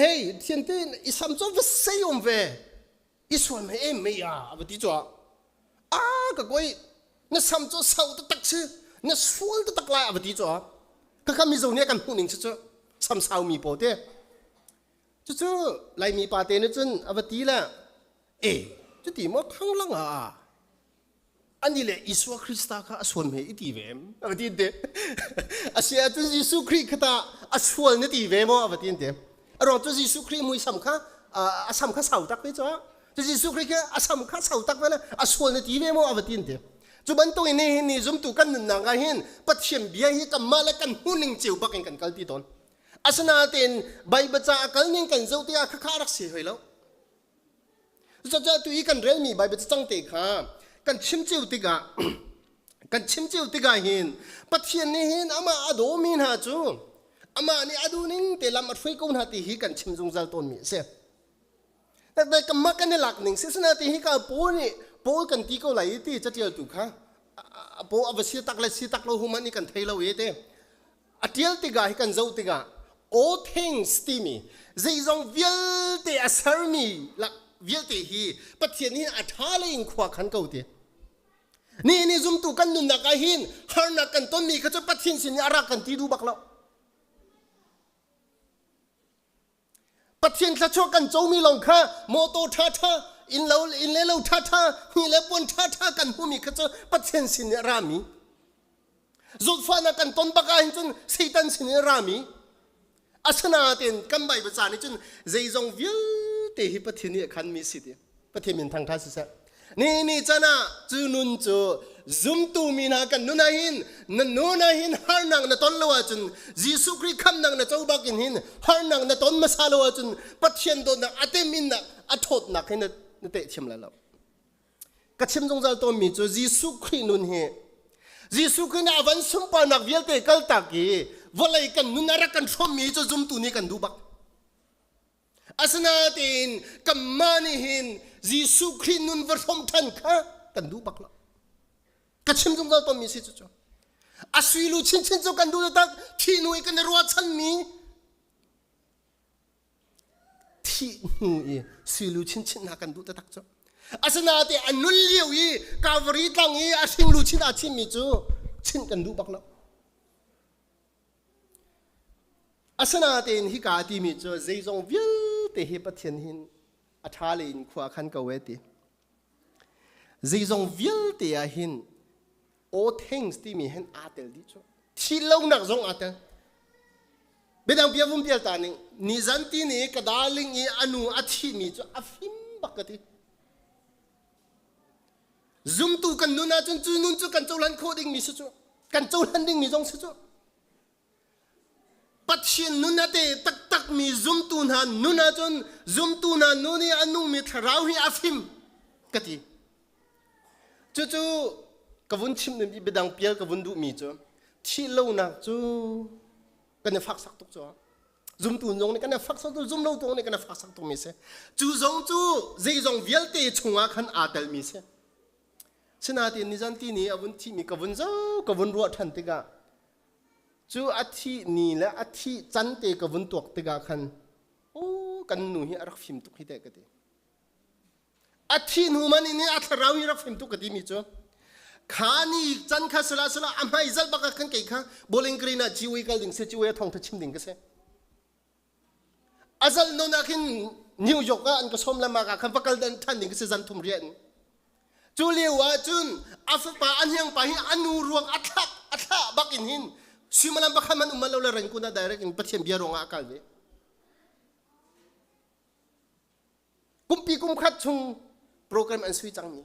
hei thian tein i sam cu va sei um ve i sual mei em mei a a va ti cuah a ka koi na sam cu sau taktak si na sual taktak lai a va ti cuah khakha Mizo nih a kan hmuh ning cu sam sau mi pawl te cucu Laimi pa te nih cun a va ti le e cuti maw thanglang ah ani le Isua Krista kha a sual me i ti ve a va ti te a si ahcun Jesuh Khrih kha ta a sual na ti ve maw a va ti te a ruang cu Jesuh Khrih muisam kha a sam kha sau tak ve cu cu Jesuh Khrih kha a sam kha sau tak ve le a sual na ti ve maw a va ti te cu bantuk in nihin ni zumtu kan nunnak ah hin Pathian bia hi kanmah le kan hmuhning cio bak in kan kalpi tawn asinain Baibal ca a kal ning kan zoh tikah khakha rak si hoi lo. Cucaah tu i kan relmi Bible cacang te kha kan chim cio tikah kan chim cio tikah hin Pathian nih hin amah a dawmi hna cu amah nih a duhning te lam a hruai ko hna ti hi kan chim zungzal tawnmi a si. Kanmah kan i lak ning si sinain hika Paul nih Paul kan ti ko lai i ti catialtu kha paw a va si tak le si tak lo human i kan thei lo i te a tial tikah hi kan zoh tikah all things timi zeizong vialte a sermi lak vialte hi Pathian hi a ṭha lei in khua khan ko ti ni ni zumtu kan nunnak ah hin harnak kan tonmi kha cu Pathian sin i a rak kan ti duh bak lo Pathian thluachuah kan comi lawng kha mawtaw ṭhaṭha, inn lo inn le lo ṭhaṭha, hni le puan ṭhaṭha kan hmumi kha cu Pathian sin i a rami. Zawtfahnak kan ton bak ahhin cun Satan sin in a rami. Asinain kan Baibal ca nih cun zeizong vialte hi Pathian nih a khanmi si ti. Pathian min thangṭhat siseh. Ni ni can ah cu nun cu zumtu mi hna kan nun ah hin na nun ah hin harnak na ton lo ahcun Jesuh Khrih khamnak na co bak in hin harnak na ton hmasa lo ahcun Pathian dawtnak a teminnak a ṭhawtnak hi na, na teh thiam lai lo. Ka chim zungzal tawnmi cu Jesuh Khrih nun hi Jesuh Khrih nih a van sunparnak vialte kaltak i vawlei kan nun a rak kan hrawmmi cu zumtu nih kan duh bak. Asinain kanmah nih hin Jesuh Khrih nun va hrawm ṭhan kha kan duh bak lo. Ka chim zungzal tawnmi si cucu. A suilu chinchin cu kan duh tak thih hnu i kan i ruahchanmi thih hnu i suilu chinchin hna kan duh taktak cu. Asinain a nun lio i Calvary tlang i a hringlu chin aa chimmi cu chinh kan duh bak lo. Asinain hika a timi cu zeizong vialte hi Pathian hin a ṭha lei in khua a khan ko e ti. Zeizong vialte ah hin all things timi hin aa tel dih cu. Thih lonak zong aa tel. Biadang bia vum pial ta ning nizan ti ni ka darling i a nu a thihmi cu a fim bak ka ti. Zumtu kan nun ahcun cu nun cu kan cohlan khawh dingmi si cu. Kan cohlan dingmi zong si cu. Pathian nun a te taktakmi zumtu hna nun ahcun zumtu hna nun i a nungmi thlarau hi a fim ka ti. Cucu ka vun chim ding biadang pial ka vun duhmi cu thih lonak cu kan i faksak tuk cu zumtu zong nih kan i faksak tuk zumlo tu nih kan i faksak tukmi si. Cu zong cu zeizong vialte chungah khan aa telmi si. Sinain nizan ti ni a vun thihmi ka vun zoh ka vun ruah ṭhan tikah Cu a thih ni le a thih can te ka vun tuak tikah khan aw kan nu hi a rak fim tuk hi teh ka ti. A thih hnu man in a thlarau hi rak fim tuk ka timi cu kha ni can kha sila sila a hmai zal bak ah khan kei kha bowling green ah ciwi kal ding si ciwi a thong tha chim ding ka si. A zal non ah khin New York ah an ka sawm lam ah khan va kal dan than ding ka si zan thum rian. Cu lio ah cun a fapa a hniang pa hi a nu ruang a thlak a thlah bak in hin suimilam pakhat man um lo le rengkun ah direct in Pathian bia ruang ah a kal ve. Kumpi kum khat chung program an sui cangmi.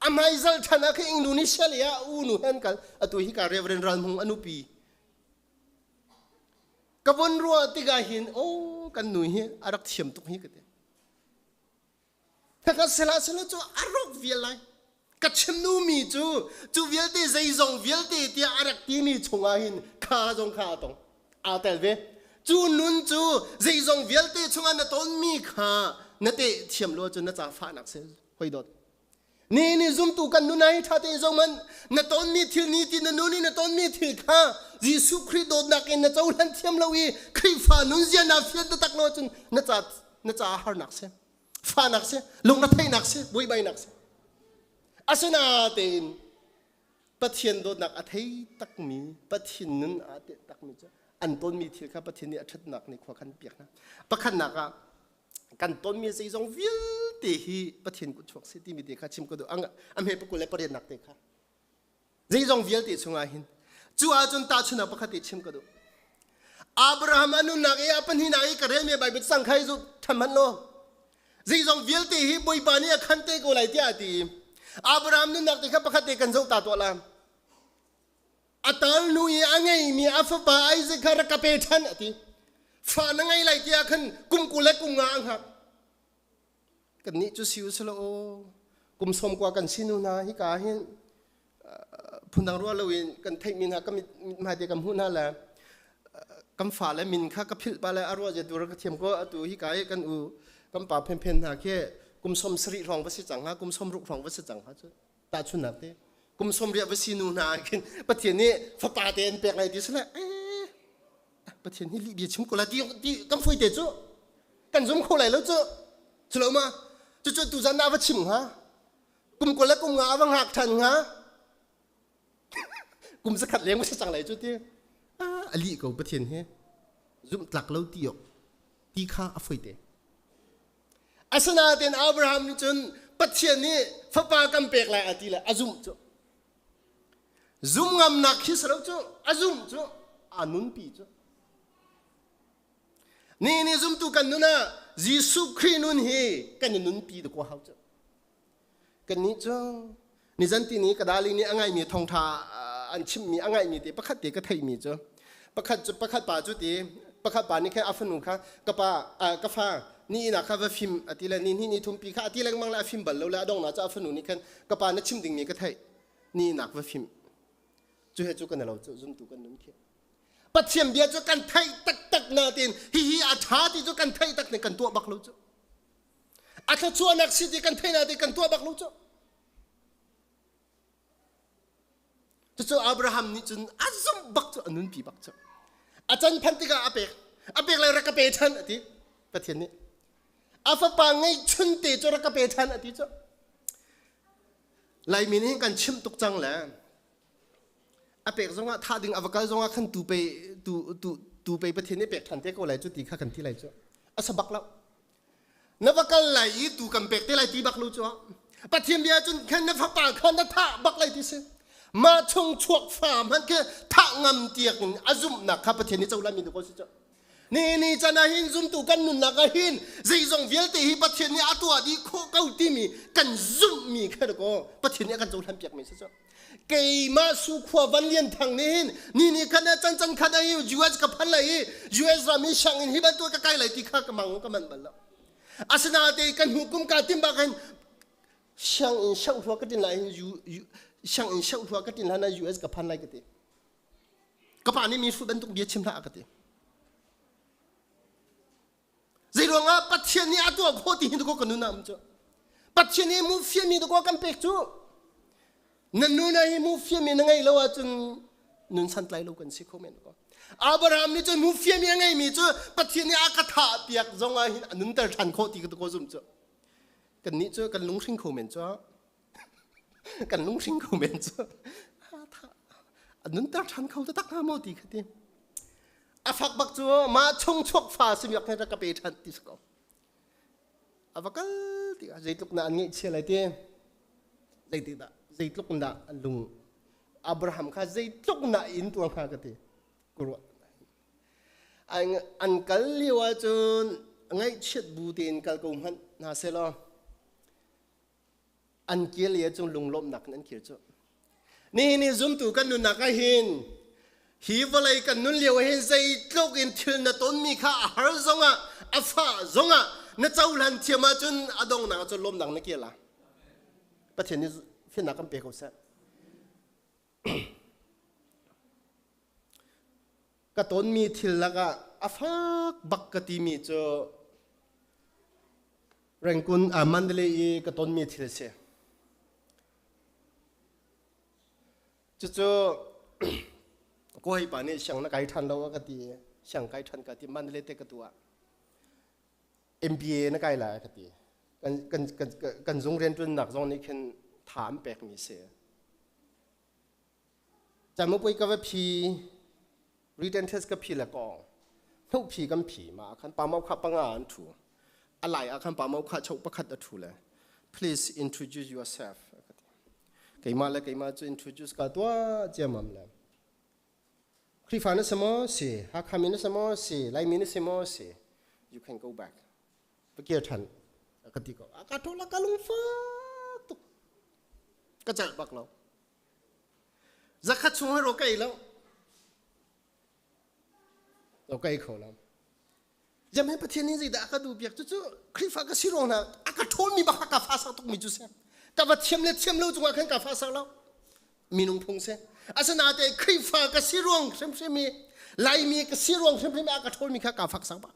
A hmaizal ṭhan ah khin Indonesia lei ah u nu he an kal. Atu hi ka Reverend Ral Hmung a nupi Ka von ruah tikah hin aw kan nu hi a rak thiam tuk hi ka ti. Khakha sela sela cu a rawk vial lai. Ka chim mi cu cu vialte zeizong vialte tiah a rak timi chungah hin kha zong kha a tong. Aa tel ve. Cu nun cu zeizong vialte chungah na tonmi kha na teh thiam lo cun na ca fahnak si hoi dawt. Ni ni zumtu kan nun ai ṭha tein zohmanh na tonmi thil ni ti na nun i na tonmi thil kha Jesuh Khrih dawtnak in na cohlan thiam lo i Khrihfa nunzia naa fian taktak lo ahcun na ca na caah harnak si fahnak si lungretheihnak si buaibainak si asinatein Pathian dawtnak a thei takmi Pathian nun aa teh takmi cu an tonmi thil kha Pathian nih a ṭhatnak nih khua khan piak hna pakhatnak ah kan tonmi zeizong vialte hi Pathian kut chuak si timi te kha chim ka duh a hme pakul le pariatnak te kha zeizong vialte chungah hin cu ahcun tahchunhnak pakhat te chim ka duh Abraham a nunnak i a pahnihnak i ka relmi Bible cang kha zu ṭhan hmanh law zeizong vialte hi Bawipa nih a khan te ko lai tiah a ti Abraham nunnak te kha pakhat te kan zoh ta tuah la A tarnu i a ngeimi a fapa Isaac kha rak ka pe ṭhan a ti. Fa na ngei lai tiah khan kum 20 le kum nga a hngak. Kan nih cu si u silo kum som kwa kan sinu hna hika hin phundang ruah loin kan theihmi hna kan mithmai te kan hmuh hna le kan fale min kha ka philh pa le a ruah zia tu ka thiam ko atu hika i kan u kan pa phenphen hna khi kum som sarih hrawng va si cang ha kum som ruk hrawng va si cang ha cu tahchunnak te kum som riah va si nu hna khin Pathian nih fapa te an pek lai ti sile eh Pathian hi lih bia chim ko la ti ti kan foi te cu kan zum kho lai lo cu culo ma cucu tu zan na va chim hnga kum kul le kum nga a va ngak ṭhan hnga kum zakhat leng si cang lai cu ti a lih ko Pathian hi zumh tlak lo ti ok ti kha a foi te asinain Abraham nih cun Pathian nih fapa kan pek lai a ti le a zumh cu zum ngamnak khi si lo cu a zumh cu a nunpi cu Ni ni zumtu kan nun ah Jesuh Khrih nun hi kan i nunpi dakaw hau cu. Kannih cu nizan ti ni ka dali nih a ngaimi thawngṭha an chimmi a ngaimi te pakhat te ka theihmi cu pakhat cu pakhat pa cu ti pakhat pa nih khan a fanu kha ka pa ka fa ni inn ah kha va fim a ti le ni hnih ni thumpi kha a ti lengmang le a fim bal lo le a donghnak cu a fanu nih khan ka pa na chim dingmi ka theih ni nak va fim cu he cu kan lo cu zumtu kan nun khi Pathian bia cu kan theih taktak nain hihi a ṭha ti cu kan theih tak kan tuah bak lo cu. A thluachuahnak si ti kan theih nain kan tuah bak lo cu. Cucu Abraham nih cun a zumh bak cu a nunpi bak cu. A can phanh tikah a pek. A pek le rak ka pe ṭhan a ti. Pathian nih. A fapa ngeihchun te cu rak ka pe ṭhan a ti cu. Laimi nih kan chimh tuk cang le a pek zongah thah ding a va kal zongah khan tu pe tu tu tu pe pathian nih pek ṭhan te ko lai cu ti kha kan ti lai cu a sa bak lo na va kal lai i tu kan pek te lai ti bak lo cu pathian bia cun khan na fapa kha na thah bak lai ti si mah chung chuak fa hmanh khi thah ngam tiak in a zumhnak kha pathian nih cohlan mi ko si cu ni ni chan ah hin zumtu kan nunnak ah hin zeizong vialte hi pathian nih a tuah dih khawh ko timi kan zumhmi kha ko pathian nih a kan cohlan piak mi si cu keimah su khua van lian thang nih hin ni ni khan can can khan ai US ka phan lai i US ram i sianginn hi bantuk ka kai lai ti kha ka mang ka man bal lo asinain kan hnu kum ka tim bak hin sianginn shauh ka tin lai hin sianginn shauh ka tin hlan US ka phan lai ka ti ka pa nih mi hruh bantuk bia chim hlah ka ti Zeiruangah Pathian nih a tuah khawh ti hin ko ka nun ah um cu. Pathian nih mu fiami ko kan pek cu. Na nun ah hi mu fiami na ngei lo ahcun nun santlai lo kan si kho men ko. Abraham nih cun mu fiami a ngeimi cu Pathian nih a ka thah piak zong ah hin a nunter ṭhan khawh ti ka ko zum cu. Kan nih cu kan lunghring kho men cu. Kan lunghring kho men cu. A nunter ṭhan kho taktak hnga maw ti kha ti. A fak bak cu mah chung chuak fa simi ak rak ka pe ṭhan ti si ko. A va kal tikah zeitluk na an ngeihchia lai ti. Zeitik dah zeitluk dah an lung Abraham kha zeitluk na in tuar hnga ka ti. Ku ruah. An kal lio ahcun ngaihchiat bu tein kal ko hmanh hna seh law an kil i cung lunglawmhnak in an kir cu nihin ni zumtu kan nunnak ah hin hi vawlei kan nun lio ah hin zeitluk in thil na tonmi kha a har zongah a fah zongah na cohlan thiam ahcun a donghnak ah cun lawmnak na kir la Pathian nih finnak kan pe ko seh ka tonmi thil lakah a fak bak ka timi cu Rangoon ah Mandalay i ka tonmi thil a si. Cucu kawi pa nih siang na kai ṭhan lo a ka ti i siang kai ṭhan ka ti Mandalay te ka tuah. MBA na kai lai a ka ti. Kan, kan, kan, kan zung rianṭuannak zong nih khin tha an pekmi si. Camupui ka va phi written test ka phi le kong hnuh phi kan phi ma khan pa mau kha panga an thu a lai ah khan pa mau kha chok pakhat a thu le please introduce yourself keimah le keimah cu introduce ka tua ciamam le Khrihfa na si maw si Hakha mi na si maw si Laimi na si maw si you can go back pakir than ka ti ko a ka thola ka lungfa tuk ka celh bak lo Zakhat chung ro ka ei lo. Ro ka ei kho lo. Jam he Pathian nih zeidah a ka duh piak cucu Khrihfa ka si ruang hna a ka ṭhawlmi bak ka fa sak tukmi cu si. Ka va thiam le thiam lo cungah khan ka fa sak lo. Minung phung si. Asinain Khrihfa ka si ruang hrimhrim i Laimi ka si ruang hrimhrim i a ka ṭhawlmi kha ka fak sak bak.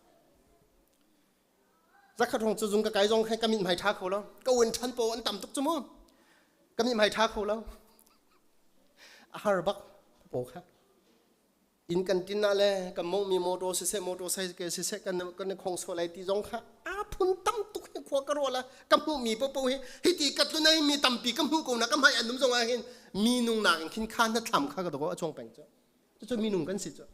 Zakhat hrawng cu zung ka kai zong khan ka mithmai ṭha kho lo. Ka uan ṭhan paw an tam tuk cu mu. Ka mithmai ṭha kho lo. A har bak paw kha. Inn kan tin ah le kan mongmi motor siseh motorcycle siseh kan kan i khong sual lai ti zong kha aa phun tam tuk hi khua ka ruah la ka hmuhmi popo hi hiti ka tlun ai mi tampi ka hmuh ko na ka hmai an um zong ah hin mi nung nak in khin kha na thlam kha ka doko a chuang peng cu cucu minung kan si cu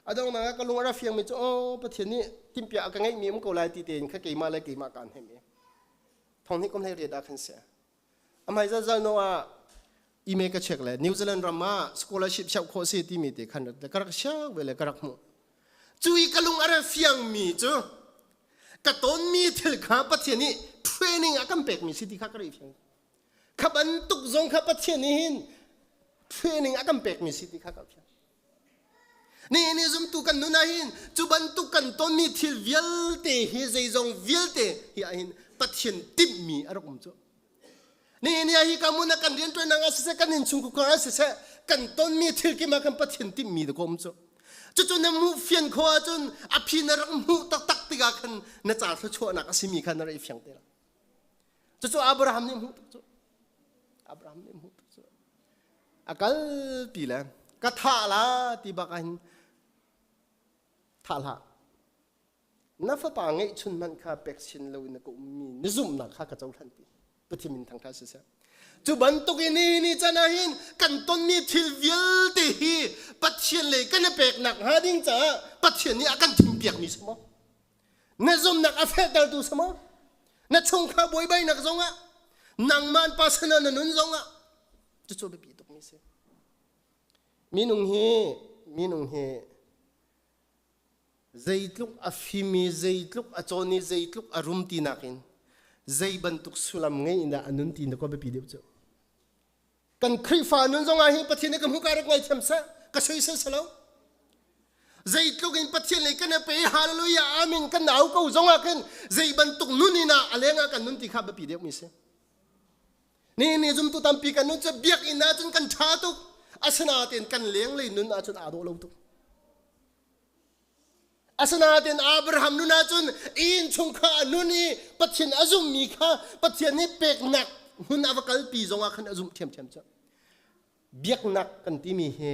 a dong nak ka lung a ra fiang mi cu oh pathian nih timhpiah a ka ngeih mi um ko lai ti tein kha keimah le keimah kaan hem i thong hnih kum hlei riat ah khan si Amai zalzal no ah email ka check le New Zealand ram ah scholarship siau khawh si timi te khan ka rak siak ve le ka rak hmuh. Cu i ka lung a ra fiang mi cu ka ton mi thil kha Pathian nih training a kan pek mi si ti kha ka ri fiang. Kha bantuk zong kha Pathian nih hin training a kan pek mi si ti kha ka fiang. Nihin ni zumtu kan nun ah hin cu bantuk kan tonmi thil vialte hi zeizong vialte hi ah hin Pathian timhmi a rak um cu. Nihin ni ah hi ka mun ah kan rianṭuannak ah siseh kan innchungkhar ah siseh kan tonmi thil kim ah kan Pathian timhmi dah ka um cu. Cucu na hmuh fian khawh ahcun a phi na rak hmuh taktak tikah khan na ca thluachuahnak a simi kha na rak i fiang te lai. Cucu Abraham nih hmuh tuk cu. Abraham nih hmuh tuk cu. A kalpi le ka thah la ti bak ah hin thah hlah. Na fapa ngeihchun hmanh kha pek sin lo in na ka ummi na zumhnak kha ka cohlan ti. Pathian min thangṭhat siseh. Cu bantuk in ni ni can ah hin kan tonmi thil vialte hi Pathian lei kan i peknak hnga ding caah Pathian nih a kan thimpiakmi si maw? Na zumhnak a fehtertu si maw? Na chungkhar buaibainak zongah nangmah pasal na nun zongah cucu biapi tukmi si. Minung hi minung hi zeitluk a fim i zeitluk a cawn i zeitluk a rum ti nakin zei bantuk sullam ngei in dah a nun ti na ko biapi deuh cu. Kan Khrihfa nun zongah hi Pathian nih ka hmuh ka rak ngaithiam seh ka soisel si lo. Zeitluk in Pathian lei kan pe hallelujah amen kan au ko zongah khin zei bantuk nun in ah a leng ah kan nun ti kha biapi deuh mi si. Ni ni zumtu tampi kan nun cu biakinn ah cun kan ṭha tuk asinain kan lenglei nun ah cun aa dawh lo tuk. Asinain Abraham nun ahcun inn chung kha a nun i Pathian a zumhmi kha Pathian nih peknak hmun a va kalpi zongah khan a zumh ṭhiamṭhiam cu. Biaknak kan timi hi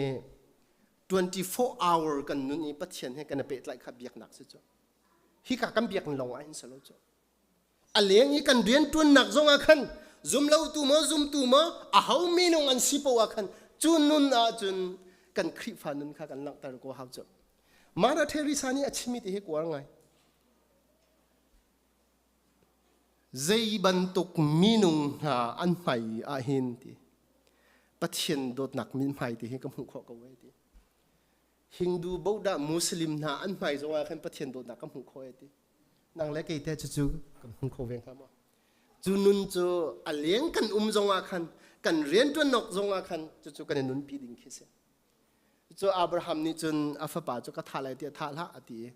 24 hour kan nun i Pathian he kan i pehtlaih kha biaknak si cu. Hika kan biakinn lawng ah hin si lo cu. A leng i kan rianṭuannak zongah khan zumlotu maw zumtu maw aho minung an si poah ah khan cu nun ahcun kan Khrihfa nun kha kan langhter ko hau cu. Mother Teresa nih a chimmi ti hi kuar ngai. Zei bantuk minung hna an hmai ah hin ti Pathian dawtnak mithmai ti hi ka hmuh khawh ko ai ti. Hindu, Buddha, Muslim hna an hmai zongah khan Pathian dawtnak ka hmuh khawh ai ti. Nang le kei te cucu kan hmu kho ve hnga maw? Cu nun cu a leng kan um zongah khan kan rianṭuannak zongah khan cucu kan i nunpi ding khi si. Cu Abraham nih cun a fapa cu ka thah lai tiah thah hlah a ti i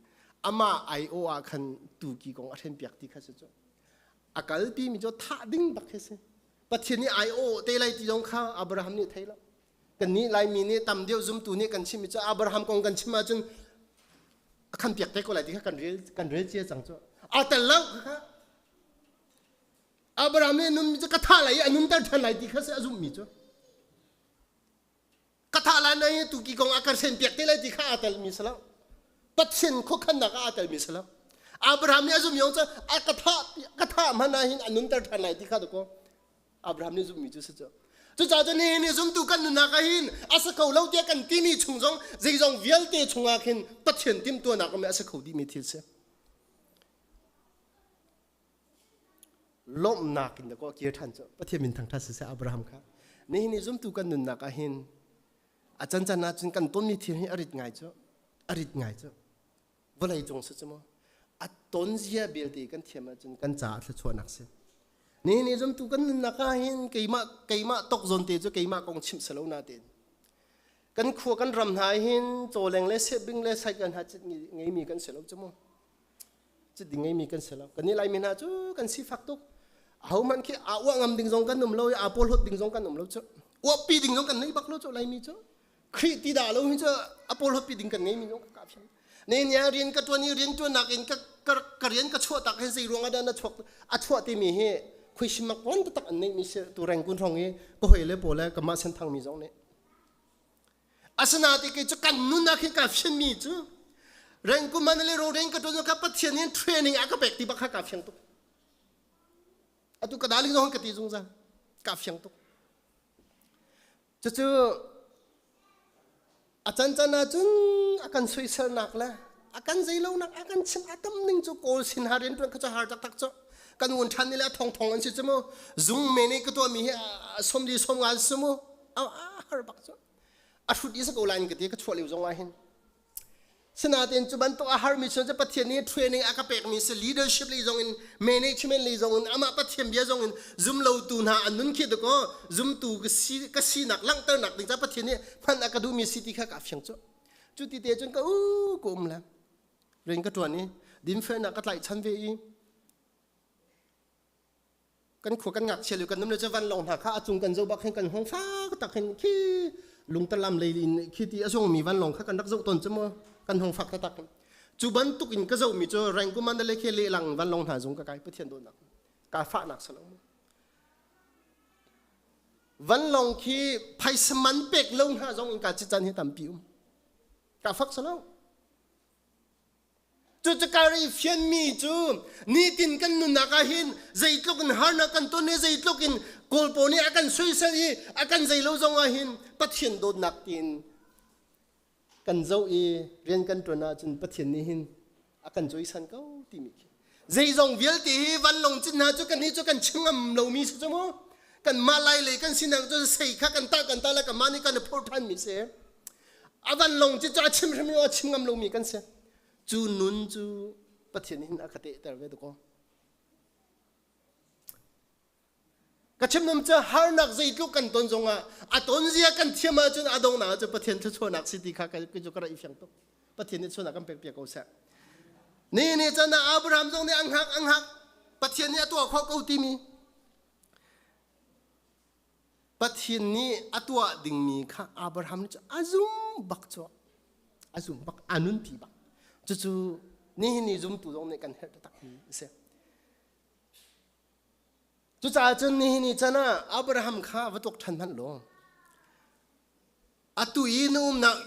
amah aiawh ah khan tuki kong a hrenpiak ti kha si cu. A kalpi mi cu thah ding bak khi si. Pathian nih aiawh te lai ti zong kha Abraham nih thei lo. Kannih Laimi nih tam deuh zumtu nih kan chimmi cu Abraham kong kan chim ahcun a khan piak te ko lai ti kha kan rel kan rel cia cang cu. Aa tel lo kha. Abraham nih nun cu ka thah lai i a nunter ṭhan lai ti kha si a zumhmi cu. Ka thah lai na i tuki kong a ka hren piak te lai ti kha aa telmi si lo. Pathian khuakhannak ah aa telmi si lo. Abraham nih a zumh yong cu a ka thah ka thah hmanh ah hin a nunter ṭhan lai ti kha dakaw Abraham nih zumhmi cu si cu. Cucaah cun nihin ni zumtu kan nunnak ah hin a si kho lo tiah kan timi chung zong zeizong vialte chungah khin Pathian timhtuahnak um i a si kho dihmi thil si. Lawmhnak in dakaw kir ṭhan cu Pathian min thangṭhat siseh Abraham kha. Nihin ni zumtu kan nunnak ah hin a cancan ah cun kan tonmi thil hi a rit ngai cu a rit ngai cu vawlei cung si cu maw a ton zia belte kan thiam ahcun kan caah thluachuahnak si ni ni zumtu kan nunnak ah hin keimah keimah tok zawn te cu keimah kong chimh si lo na tein kan khua kan ram hna hin cawleng le sehbing le cycle hna cit ngeimi kan si lo cu mu cit ding ngeimi kan si lo kan nih laimi hna cu kan sifak tuk. Ahohmanh khi aa uah ngam ding zong kan um lo i aa porhlawt ding zong kan um lo cu. Uahpi ding zong kan nei bak lo cu Laimi cu. Khrih ti dah lo hi cu a porhlawtpi ding kan ngeimi zong ka fiang. Ne nia rian ka tuan i rian tuannak in ka ka rian ka chuah tak hin zei ruang ah dah na chuak a chuah timi hi khuisimak ngan taktak an neihmi si tu rengkun hrawng i ka hoi le pawl le kamah senthang mi zong nih Asinain kei cu kan nun ah khin kaa fianmi cu rengkuman le roreng ka ṭuan ka Pathian in training a ka pek ti bak kha kaa fiang tuk. Atu ka darling zong ka ti zungzal. Kaa fiang tuk. Cucu a cancan ahcun a kan soiselnak le a kan zeilonak a kan chim a tam ning cu kawl sin ha rian ṭuan kha cu har taktak cu kan ngun ṭhan ni le a thongthong an si cu mu zung men i ka tuahmi hi somli somnga an si mu a har bak cu a hrut i sa ko lai ka ti ka chuah lio zong ah hin sinain cu bantuk a harmi chung cu Pathian nih training a ka pekmi si leadership lei zong in management lei zong in amah Pathian bia zong in zum lotu hna an nun khi dakaw zumtu ka si ka sinak langhternak ding ca Pathian nih hman a ka duhmi si ti kha ka fiang cu cu ti te cun ka u ka um le rian ka tuan i dinfelnak ka tlaihchan ve i Kan khua kan ngakchia lio kan num le cu vanlawng hna kha a cung kan zoh bak hin kan hong fak tak hin khi lungtalam lei in khi ti a zongmi vanlawng kha kan rak zoh tawn cu mu kan hong fak taktak cu bantuk in ka zohmi cu Rangoon le khi lehlang vanlawng hna zung ka kai Pathian dawtnak ka fahnak si lo mu vanlawng khi phaisa man pek lo hna zong in ka ci can hi tampi um ka fak si lo Cucakar i fianmi cu nitin kan nunnak ah hin zeitluk in harnak kan ton i zeitluk in Kawl pawl nih a kan soisel i a kan zei lo zong ah hin Pathian dawtnak tiin kan zoh i rian kan ṭuan ahcun Pathian nih hin a kan cawisan ko timi khi zeizong vialte hi vanlawng cin hna cu kan hi cu kan chim ngam lomi si cu mu kanmah lai lei kan sinak cu sei kha kan tah kan tah le kanmah nih kan i phorh ṭhanmi si A vanlawng cu a chim hrim a chim ngam lomi kan si. Cu nun cu Pathian hin a ka tehter ve dakaw. Ka chim num cu harnak zeitluk kan ton zongah a ton zia kan thiam ahcun a donghnak cu Pathian thluachuahnak si ti kha ka cu ka ra i fiang tuk. Pathian nih chuahnak kan pek piak ko seh. Ni ni chan ah Abraham zong nih ang hak ang hak Pathian nih a tuah khawh ko timi Pathian nih a tuah dingmi kha Abraham nih a zum bak cu a zum bak a nunpi bak cucu nihin ni zumtu zong nih kan herh taktakmi a si cucaah cun nihin ni chan ah Abraham kha va tuak ṭhan hmanh law atu i na umnak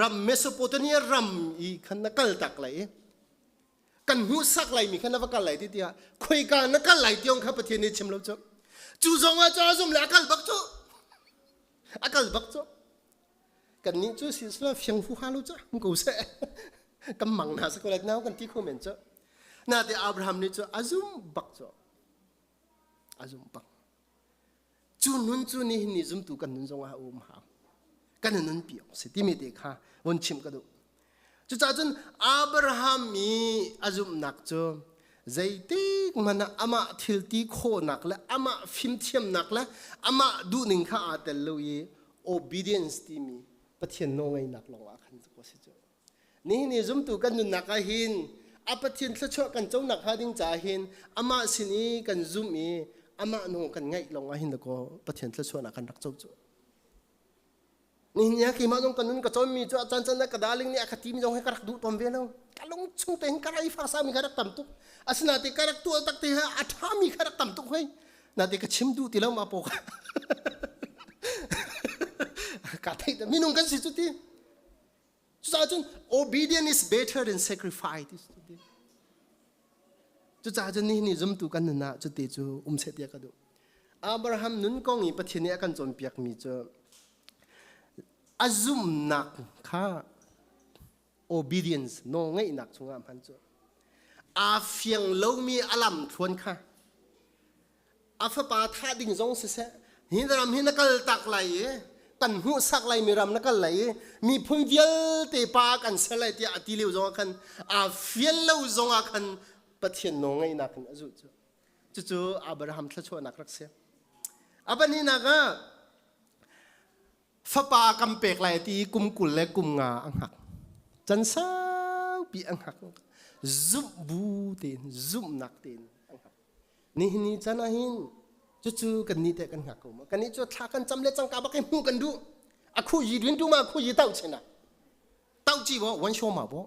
ram Mesopotamia ram i khan na kal tak lai i kan hmuhsak laimi kha na va kal lai ti tiah khoika na kal lai tiong kha Pathian nih chim lo cu cu zong ah cu a zum le a kal bak cu a kal bak cu kan nih cu si sila fiang hu ha lo cu hmu ko seh kan mang hna sa ko lai nau kan ti kho men cu na te Abraham nih cu a zum bak cu a zum bak Cu nun cu nihin ni zumtu kan nun zongah a um hau. Kan nunpi awk si timi te kha vun chimh ka duh. Cucaah cun Abraham i a zumhnak cu zeitik hmanh ah amah thil ti khawhnak le amah fimthiamnak le amah duhning kha aa tel lo i obedience timi Pathian nawlngeihnak lawngah khan a si cu. Nihin i zumtu kan nunnak ah hin a Pathian thluachuah kan conak hnga ding caah hin amah sin i kan zumh i amah nawl kan ngaih lawng ah hin dakaw Pathian thluachuahnak kan rak co cu. Nihin ni ah keimah zong ka nun ka cawnmi cu a caan caan ah ka darling nih a ka timi zong hi ka rak duh tawn ve lo. Ka lung chung tein ka rai fasa mi kha rak tam tuk. Asinain ka rak tuah tak te ha a ṭhami kha rak tam tuk hoi. Nate ka chim duh ti lo ma paw ka. Ka theih minung kan si cu ti. Cucaah cun obedience is better than sacrifice ti si. Cucaah cun nihin ni zumtu kan nun ah cuti cu um seh tiah ka duh. Abraham nun kong i Pathian nih a kan cawnpiakmi cu a zumhnak kha obedience nawlngaihnak chungah hman cu aa fiang lomi a lam thluan kha A fapa thah ding zong siseh, hi ram hi na kal tak lai i kan hmuhsak lai mi ram na kal lai i miphun vialte pa kan ser lai tiah a ti lio zongah khan aa fial lo zongah khan Pathian nawlngeihnak in a zulh cu. Cucu Abraham thluachuahnak rak si. A pahnihnak ah fapa kan pek lai ti kum 20 le kum nga a hngak. Can saupi a hngak. Zumh bu tein, zumhnak tein a hngak. Nihin ni chan ah hin cucu kan nih teh kan hngak ko ma. Kan nih cu thla kan cam le cangka bak in hmuh kan duh. A khu yi dun tu ma khu yi tau chena. Tau chi bo wan sho ma bo.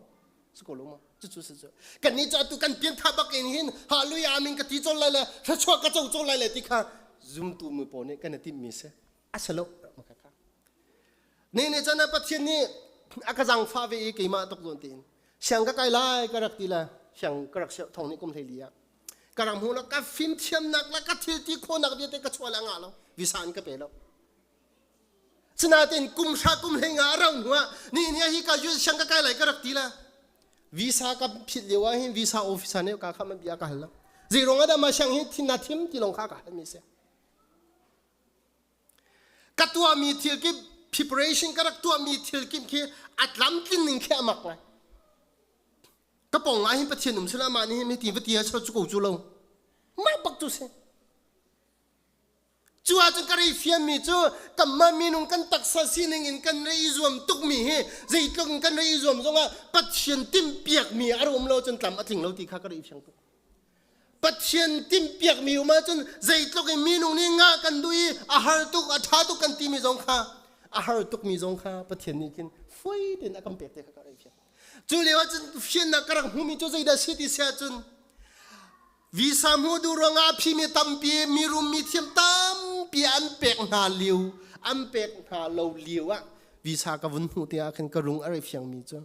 Su ko lo ma. Cucu si cu. Kan nih cu atu kan pian tha bak in hin hallelujah amen ka ti chol lai le thluachuah ka co chol lai le ti kha zumtu mi pawl nih kan i timh mi si. A si lo. Ni nih cun Pathian nih a ka zaangfah ve i keimah tuk zawn tiin siang ka kai lai ka rak ti le siang ka rak thong nih kum 14 ah ka rak hmu lo ka fimthiamnak le ka thil ti khawhnak vialte ka chuah le ngah lo visa an ka pe lo Sinain kum hra kum hlei nga a rau hnu ah ni ni hi ka US siang ka kai lai ka rak ti la visa ka phit lio ah hin visa officer nih ka kha man bia ka hal lo zei ruang ah dah ma siang hi thin na thim ti long kha ka hal mi si Ka tuahmi thil kip preparation ka rak tuahmi thil kip khi a tlamtlin ning khi a mak ngai. Ka pong ah hin Pathian um sila mah nih hin ti va ti ha cu ko cu lo. Mah bak cu si. Cu ahcun ka rei fianmi cu kanmah minung kan taksa sining in kan rei zuam tukmi hi zeitluk in kan rei zuam zongah Pathian timhpiakmi a rum lo cun tlam a tling lo ti kha ka rei fiang tuk. Pathian timhpiakmi um ahcun zeitluk in minung nih ngah kan duh i a har tuk a ṭha tuk kan timi zong kha a har tukmi zong kha Pathian nih khin foi tein a kan pek te kha ka rak fiang. Cu lio ahcun fiannak ka rak hmuhmi cu zeidah si ti si ahcun visa hmuh duh ruangah a phimi tampi mirum mi thiam tampi an pek hna lio an pek hna lo lio ah visa ka vun hmuh te ah khin ka rung a rak fiangmi cu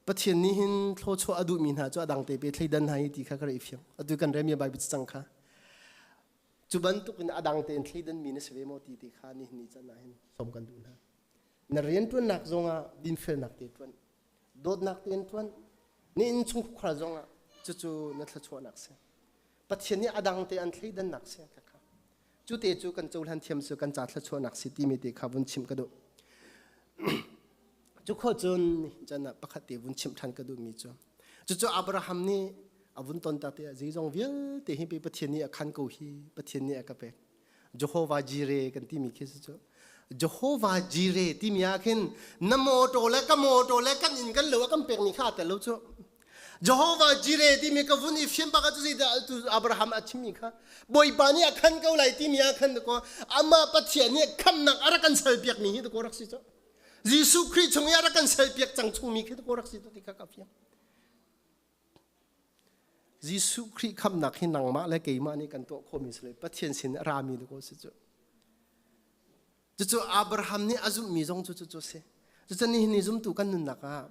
Pathian nih hin thluachuah a duhmi hna cu a dang te pe thleidan hna hi ti kha ka rak i fiang. Atu kan remi Bible cang kha. Cu bantuk in a dang tein thleidan mi na si ve maw ti ti kha nihin ni can ah hin som kan duh hna. Na rianṭuannak zongah dinfelnak te ṭuan, dawtnak tein ṭuan, na innchungkhar zongah cucu na thluachuahnak si. Pathian nih a dang te an thleidannak si kha kha. Cu te cu kan cohlan thiam cu kan ca thluachuahnak si timi te kha vun chim ka duh. Cu khawh cun chan ah pakhat te vun chimh ṭhan ka duhmi cu cucu Abraham nih a vun ton tak tiah zeizong vialte hi pei Pathian nih a khan ko hi Pathian nih a ka pek Jehovah Jireh kan timi khi cu Jehovah Jireh timi ah khin na mawṭaw le ka mawṭaw le kan inn kan lo a kan pekmi kha aa tel lo cu Jehovah Jireh timi ka vun i fian bak ah cu zeidah tu Abraham a chimmi kha Bawipa nih a khan ko lai timi ah khan ko amah Pathian nih khamnak a rak kan salpiakmi hi ko rak si cu Jesuh Khrih chung i a rak kan salpiak cang chungmi khi ko rak si tu ti kha ka fiang Jesuh Khrih khamnak hi nangmah le keimah nih kan tuah khawhmi si lo Pathian sin a rami ko si cu Cucu Abraham nih a zumhmi zong cu cucu a si. Cucu nihin ni zumtu kan nunnak ah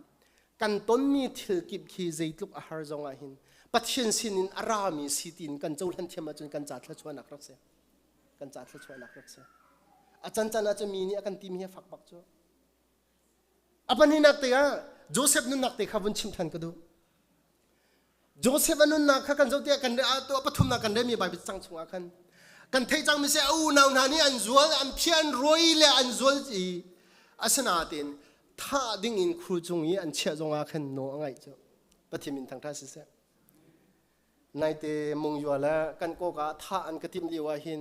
kan tonmi thil kip khi zeitluk a har zong ah hin Pathian sinin a rami si tiin kan cohlan thiam ahcun kan ca thluachuahnak rak si. Kan ca thluachuahnak rak si. A cancan ahcun mi nih a kan timi hi a fak bak cu. A pahnihnak te ah Joseph nunnak te kha vun chim than ka duh. Joseph a nunnak kha kan zoh tiah kan tuah pathumnak kan relmi Bible cang chungah khan kan theih cangmi si a unau hna nih an zual an phiah an ruai le an zual i asinain thah ding in khur cung i an chiah zongah khan naw a ngaih cu Pathian min thangṭhat siseh naite mungyua le kan kawk ah thah an ka timh lio ah hin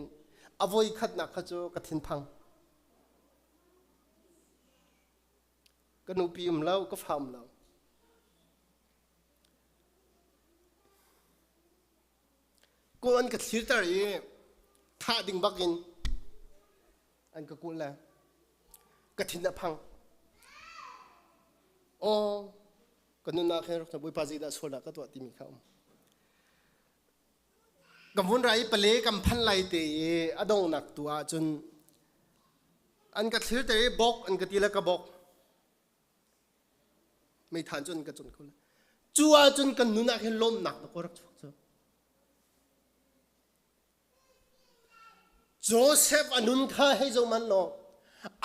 a voi khatnak kha cu ka thinphang Ka nupi um lo, ka fa um lo. Kaw an ka thlirter i thah ding bak in an ka kulh le ka thin a phang. Aw, ka nunnak he rak Bawipa zeidah sual dah ka tuah timi kha um. Ka vun ra i pale kan phan lai te i a donghnak tu ahcun an ka thlir te i bok an ka ti le ka bok meithan cun ka cun ko le cu ahcun kan nun ah khin lawmnak na rak chuak cu Joseph a nun kha hei zo man law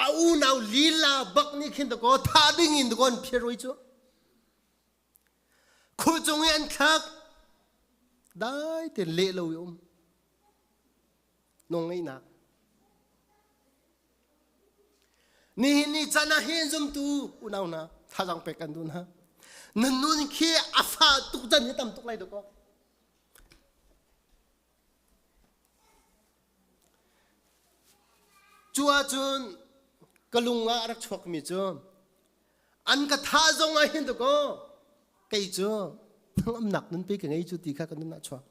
a unau lila bak nih khin dakaw tha ding in dakaw an phiar roi cu Khul cung i an thlak dai tein leh lo i um nawlngeihnak nihin ni caan ah hin zumtu unau hna thazaang pek kan duh hna nan nun khi a fa tuk can hi tam tuk lai dawkaw Cu ahcun ka lung ah a rak chuakmi cu an ka thah zong ah hin dakaw kei cu Hnangamnak nun pe ka ngei cu ti kha ka nun ah chuak.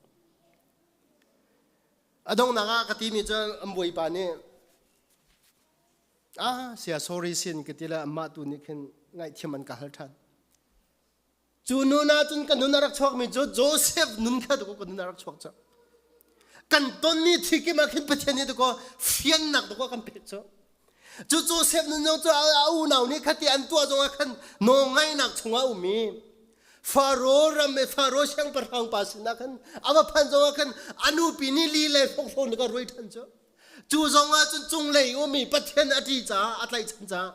A donghnak ah ka timi cu an bawipa nih ah sia sorry sin ka ti le amah tu nih khin ngaihthiam an ka hal ṭhan. Cu nun ah cun ka nun a rak chuakmi cu Joseph nun kha ka nun a rak chuak cu. Kan tonmi thikim ah khin Pathian nih dakaw fiannak dakaw kan pek cu. Cu Joseph nun zong cu a unau nih khati an tuah zongah khan nawlngaihnak chungah a um i Faro ram i Faro siangpahrang pa sinah khan a va phan zongah khan a nupi nih li le hlawkhlawng nih ka ruai ṭhan cu. Cu zongah cun cunglei ummi Pathian a ṭih caah a tlaihchan caah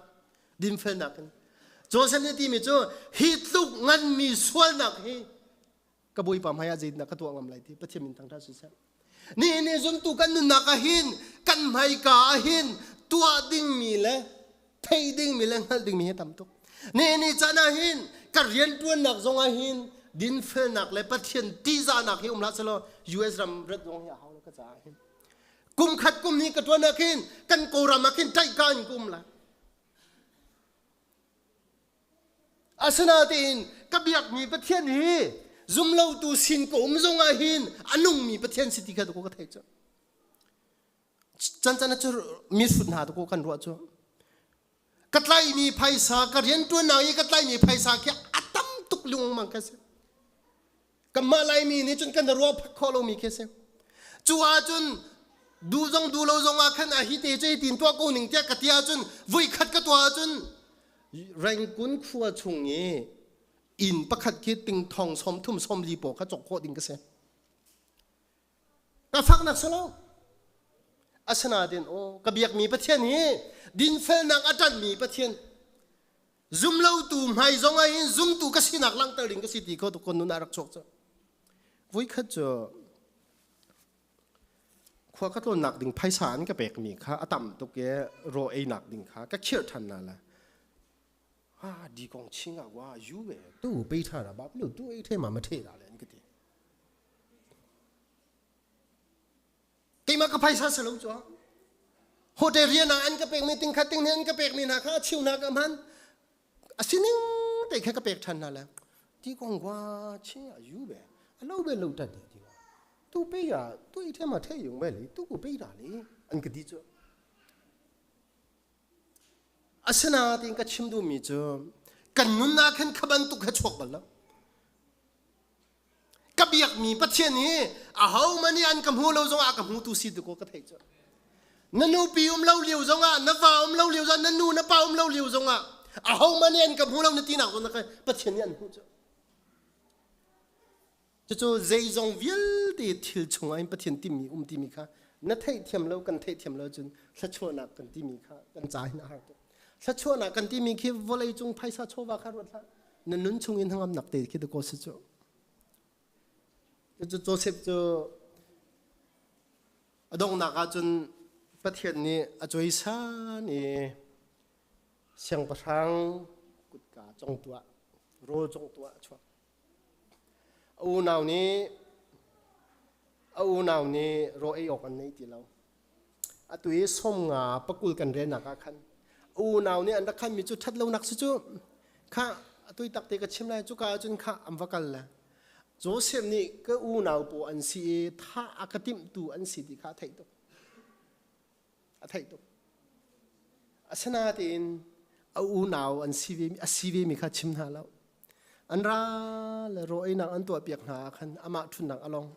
dinfelnak in Joseph nih timi cu hi tluk nganmi sualnak hi ka bawipa hmai ah zeitindah ka tuah ngam lai ti Pathian min thangṭhat siseh nihin ni zumtu kan nunnak ah hin kan hmaika ah hin tuah dingmi le theih dingmi le hngalh dingmi hi tam tuk nihin ni caan ah hin ka rianṭuannak zong ah hin dinfelnak le Pathian ṭihzahnak hi um hlah selaw US ram rat zong hi a hau lo ka caah hin kum khat kum hnih ka ṭuan ah khin kan Kawlram ah khin ṭaihka in ka um lai Asinain ka biakmi Pathian hi zumlotu sin ka um zongah hin a nungmi Pathian si ti kha ka theih cu. Can can cu mi hrut hna tu kan ruah cu. Ka tlaimi phaisa, ka rianṭuannak i ka tlaimi phaisa khi a tam tuk lungmang kha si. Kanmah Laimi nih cun kan ruah phak khawh lomi khi a si. Cu ahcun duh zong duh lo zong ah khan a hi te cu tin tuah ko ning tiah ka ti ahcun voi khat ka tuah ahcun Rangoon khua chung i inn pakhat khi ting thong som thum som li paw kha cawk khawh ding ka si. Ka faknak si lo. Asinain aw ka biakmi Pathian hi dinfelnak a ṭanhmi Pathian zumlotu hmai zong ah hin zumtu ka sinak langhter ding ka si ti kho tu kon nun ah rak chuak cu. Voikhat cu khua ka tlawnnak ding phaisa an ka pekmi kha a tam tuk i raw einak ding kha ka khirh ṭhan na la. Ah di kong ching ah wa yu ve tu pe tha ra ba lu tu ei the ma ma the da le an ka ti. Keimah ka phaisa si lo cu. Hotel rian ah an ka pekmi tingkhat ting an ka pekmi hna kha a cheu hna ka hman. A sining te kha ka pek ṭhan hna le ti kong gua chi a yu be a lo be lo tat ti tu pe ya tu i the ma the yung be le tu ku pe da le an ka ti cu. Asinain ka chim duhmi cu kan nunnak khan kha bantuk kha chuak bal lo. Ka biakmi Pathian hi ahohmanh nih an ka hmu lo zongah ka hmutu si tu ka theih cu. Na nupi um lo lio zongah, na va um lo lio zongah, na nu na pa um lo lio zongah ahohmanh nih an ka hmu lo na tinak zong Pathian nih an hmuh cu. Cucu zeizong vialte thil chungah hin Pathian timmi um timi kha na theihthiam lo kan theihthiam lo cun thluachuahnak kan timi kha kan ca hin a har tuk. Thluachuahnak kan timi khi vawlei cung phaisa chawva kha ruat hlah. Na nun chung in hnangamnak te khi dakaw si cu. Cucu Joseph cu a donghnak ah cun Pathian nih a cawisan i siangpahrang kutka congtu ah rawl congtu ah a chuak. A unau nih a unau nih raw ei awk an nei ti lo. Atu i som nga pakul kan relnak ah khan a unau nih an rak khanmi cu ṭhat lonak si cu kha atu i takte ka chim lai cuka ahcun kha an va kal le Joseph nih ka unau paw an si i thah a ka timhtu an si ti kha a theih tuk. A theih tuk. Asinain a unau an si ve a si vemi kha chim hna lo. An ra le raw einak an tuahpiak hna ah khan amah ṭhutnak a long.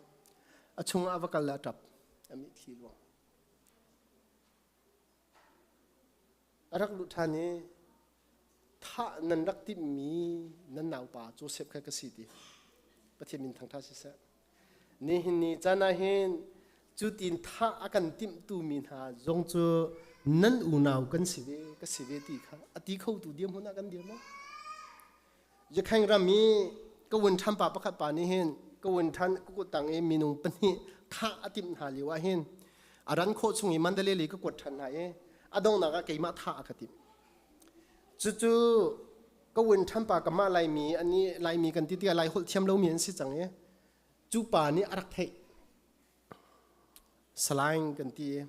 A chungah a va kal le a ṭap. A mitthli luang. A rak luh ṭhan i thah nan rak timhmi nan naupa Joseph kha ka si ti. Pathian min thangṭhat siseh. Nihin ni caan ah hin cutin thah a kan timhtu mi hna zong cu nan unau kan si ve ka si ve ti kha a ti khotu dirhmun ah kan dir maw? Yakheng ram i ka vun ṭhan pa pakhat pa nih hin ka vun ṭhan ka kut tang i minung pahnih thah a timh hna lio ah hin a ran khawh chung i Mandalay lei ka kuat ṭhan hna i a donghnak ah keimah thah a ka timh. Cucu ka vun ṭhan pa kamah Laimi ani Laimi kan ti tikah Lai holh thiam lomi an si cang i cu pa nih a rak theih. Salaing kan ti i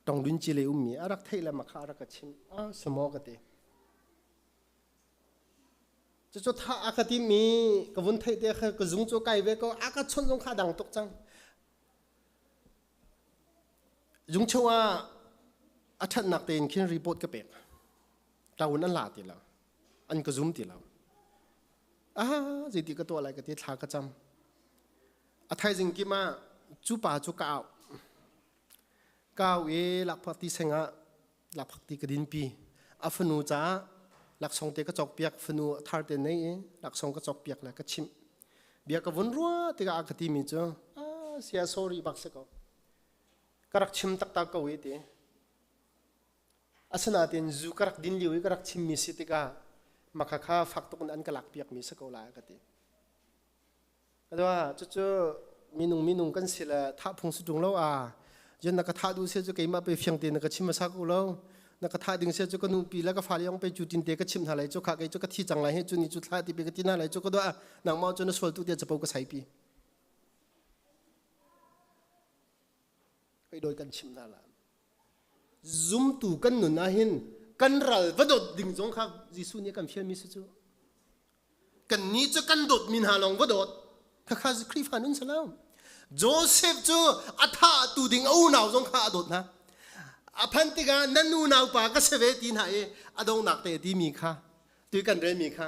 Tongdun ci lei ummi a rak theih le makha a rak ka chimh. Ah, samaw ka ti. Cucu tha a ka timi ka vun theih te kha ka zung cu kai ve ko a ka chawnh zong kha a dang tuk cang. Zung chung ah a ṭhatnak tein khin report ka pek. Ṭaun an la ti lo. An ka zum ti lo. Ah, zeiti ka tuah lai ka ti thla ka cam. A thaizing kim ah cu pa cu ka au. Ka au i lakphak ti seng ah lakphak ti ka dinpi. A fanu caah laksawng te ka cawk piak fanu thar te nei i laksawng ka cawk piak le ka chimh. Bia ka vun ruah tikah a ka timi cu ah sia sorry bak si ko. Ka rak chim taktak ko i ti. Asinain zu ka rak din lio i ka rak chimmi si tikah maka kha fak tuk in an ka lakpiakmi si ko lai ka ti. Adua cucu minung minung kan si le thah phung si ṭung lo a jen na ka thah duh se cu keimah pe fiang te na ka chim hmasa ko lo na ka thah ding se cu ka nupi le ka fale yong pe cu tin te ka chimh hna lai cu kha kei cu ka thi cang lai he cu ni cu thla ti pe ka ti hna lai cu ka dua nangmah cu na sual tu tia capo ka sai pi hei doi kan chimh hna la zumtu kan nun ah hin kan ral va dawt ding zong kha Jesuh nih kan fialmi si cu kan ni cu kan dawt mi hna lawng va dawt khakha Khrihfa nun si lo Joseph cu a thah tu ding a unau zong kha a dawt hna a phan tikah nan unau pa ka si ve ti hna i a dongnak te ti mi kha tu kan relmi kha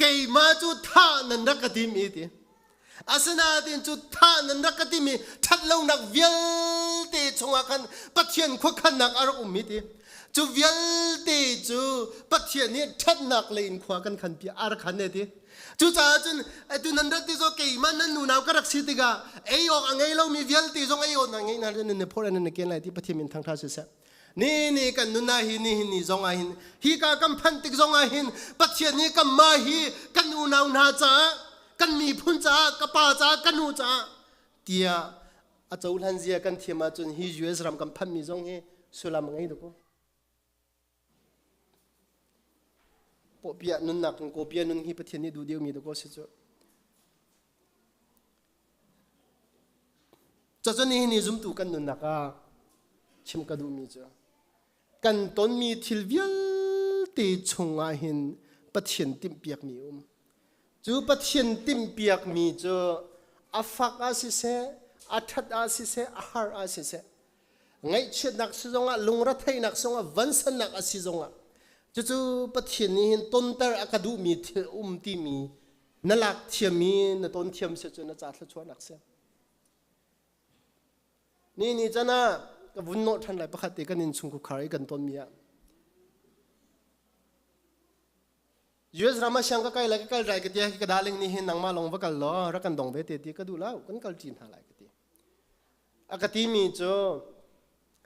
keimah cu thah nan rak ka tim i ti asinain cu thah nan rak ka timi ṭhatlonak vialte chungah khan Pathian khuakhannak a rak um i ti cu vialte cu Pathian nih ṭhatnak lei in khua kan khan pi a rak khan ne ti cucaah cun atu nan rat ti zo keimah nan nunau ka rak si tikah ei awk a ngei lomi vialte zong ei awk na ngei na nan ne phor nan ne ken lai ti Pathian min thangṭha siseh Ni ni kan nun ah hin nihin ni zong ah hin hi ka kan phanh tik zong ah hin Pathian nih kan mah hi kan unau hna caah kan miphun caah ka pa caah ka nu caah tiah a cohlan zia kan thiam ahcun hi US ram kan phanhmi zong hi sullam a ngei duk. Pawhpiah nunnak in kawpia nun hi Pathian nih duh deuhmi dakaw si cu. Cacun nihin ni zumtu kan nunnak ah chim ka duhmi cu kan tonmi thil vialte chungah hin Pathian timhpiakmi um. Cu Pathian timhpiakmi cu a fak ah siseh, a ṭhat ah siseh, a har ah siseh, ngaihchiatnak si zongah, lungretheihnak zongah, vansannak a si zongah, cucu Pathian nih hin tonter a ka duhmi thil um timi na lak thiam i na ton thiam si cu na ca thluachuahnak si. Ni ni can ah ka vun nawh ṭhan lai pakhat te kan inn chung khar i kan tonmi ah US ram ah siang ka kai lai ka kal rai ka tia ka darling nih hin nangmah lawng va kal law rak kan dong ve te ti ka duh lo kan kal ṭi hna lai ka ti a ka timi cu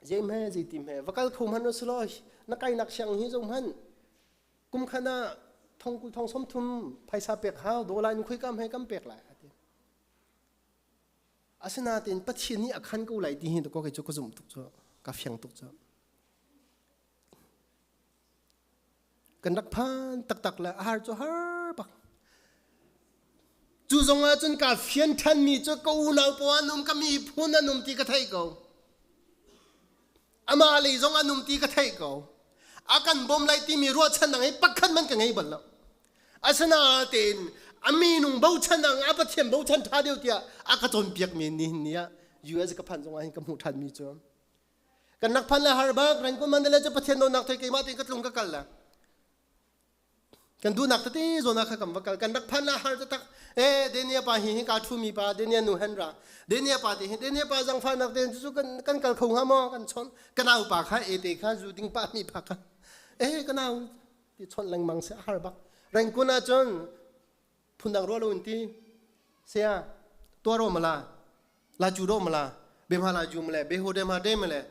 zei hme zei ti hme va kal kho hmanh u sulaw na kainak siang hi zo hmanh kum khan ah thong kul thong som thum phaisa pek hau dola in khui kam he kam pek lai ati asinain Pathian nih a khan ko lai ti hi ko kei cu ka zumh tuk cu ka fiang tuk cu kan rak phan taktak le a har cu har bak cu zong ah cun ka fian ṭhanmi cu ka unau paw an um ka miphun an um ti ka theih ko Amah lei zong an um ti ka theih ko. A kan bawm lai timi ruahchannak hi pakhat man ka ngei bal lo. Asinain a minung bochan ang a Pathian bochan ṭha deuh tiah a ka cawnpiakmi nihin ni ah US ka phanh zongah hin ka hmuh ṭhanmi cu kan rak phan le har bak Rangoon Mandalay cu Pathian nawlnak thei keimah tein ka tlung ka kal la Kan duhnak tete zawn ah kha kan va kal. Kan rak phan ah har taktak. Eh, Daniel pa hi hi ka ṭhumi pa, Daniel nu hen ra. Daniel pa te hi, Daniel pa zangfahnak te cu kan kan kal kho hnga maw? Kan chawnh. Ka nau pa kha ete kha zu ding pa mi pa kha. Eh, ka nau ti chawnh lengmang se har bak. Rengkun ah cun phundang ruah lo in ti. Saya, tua ro mala. La ju ro mala. Be ma la ju male, be ho de ma de male.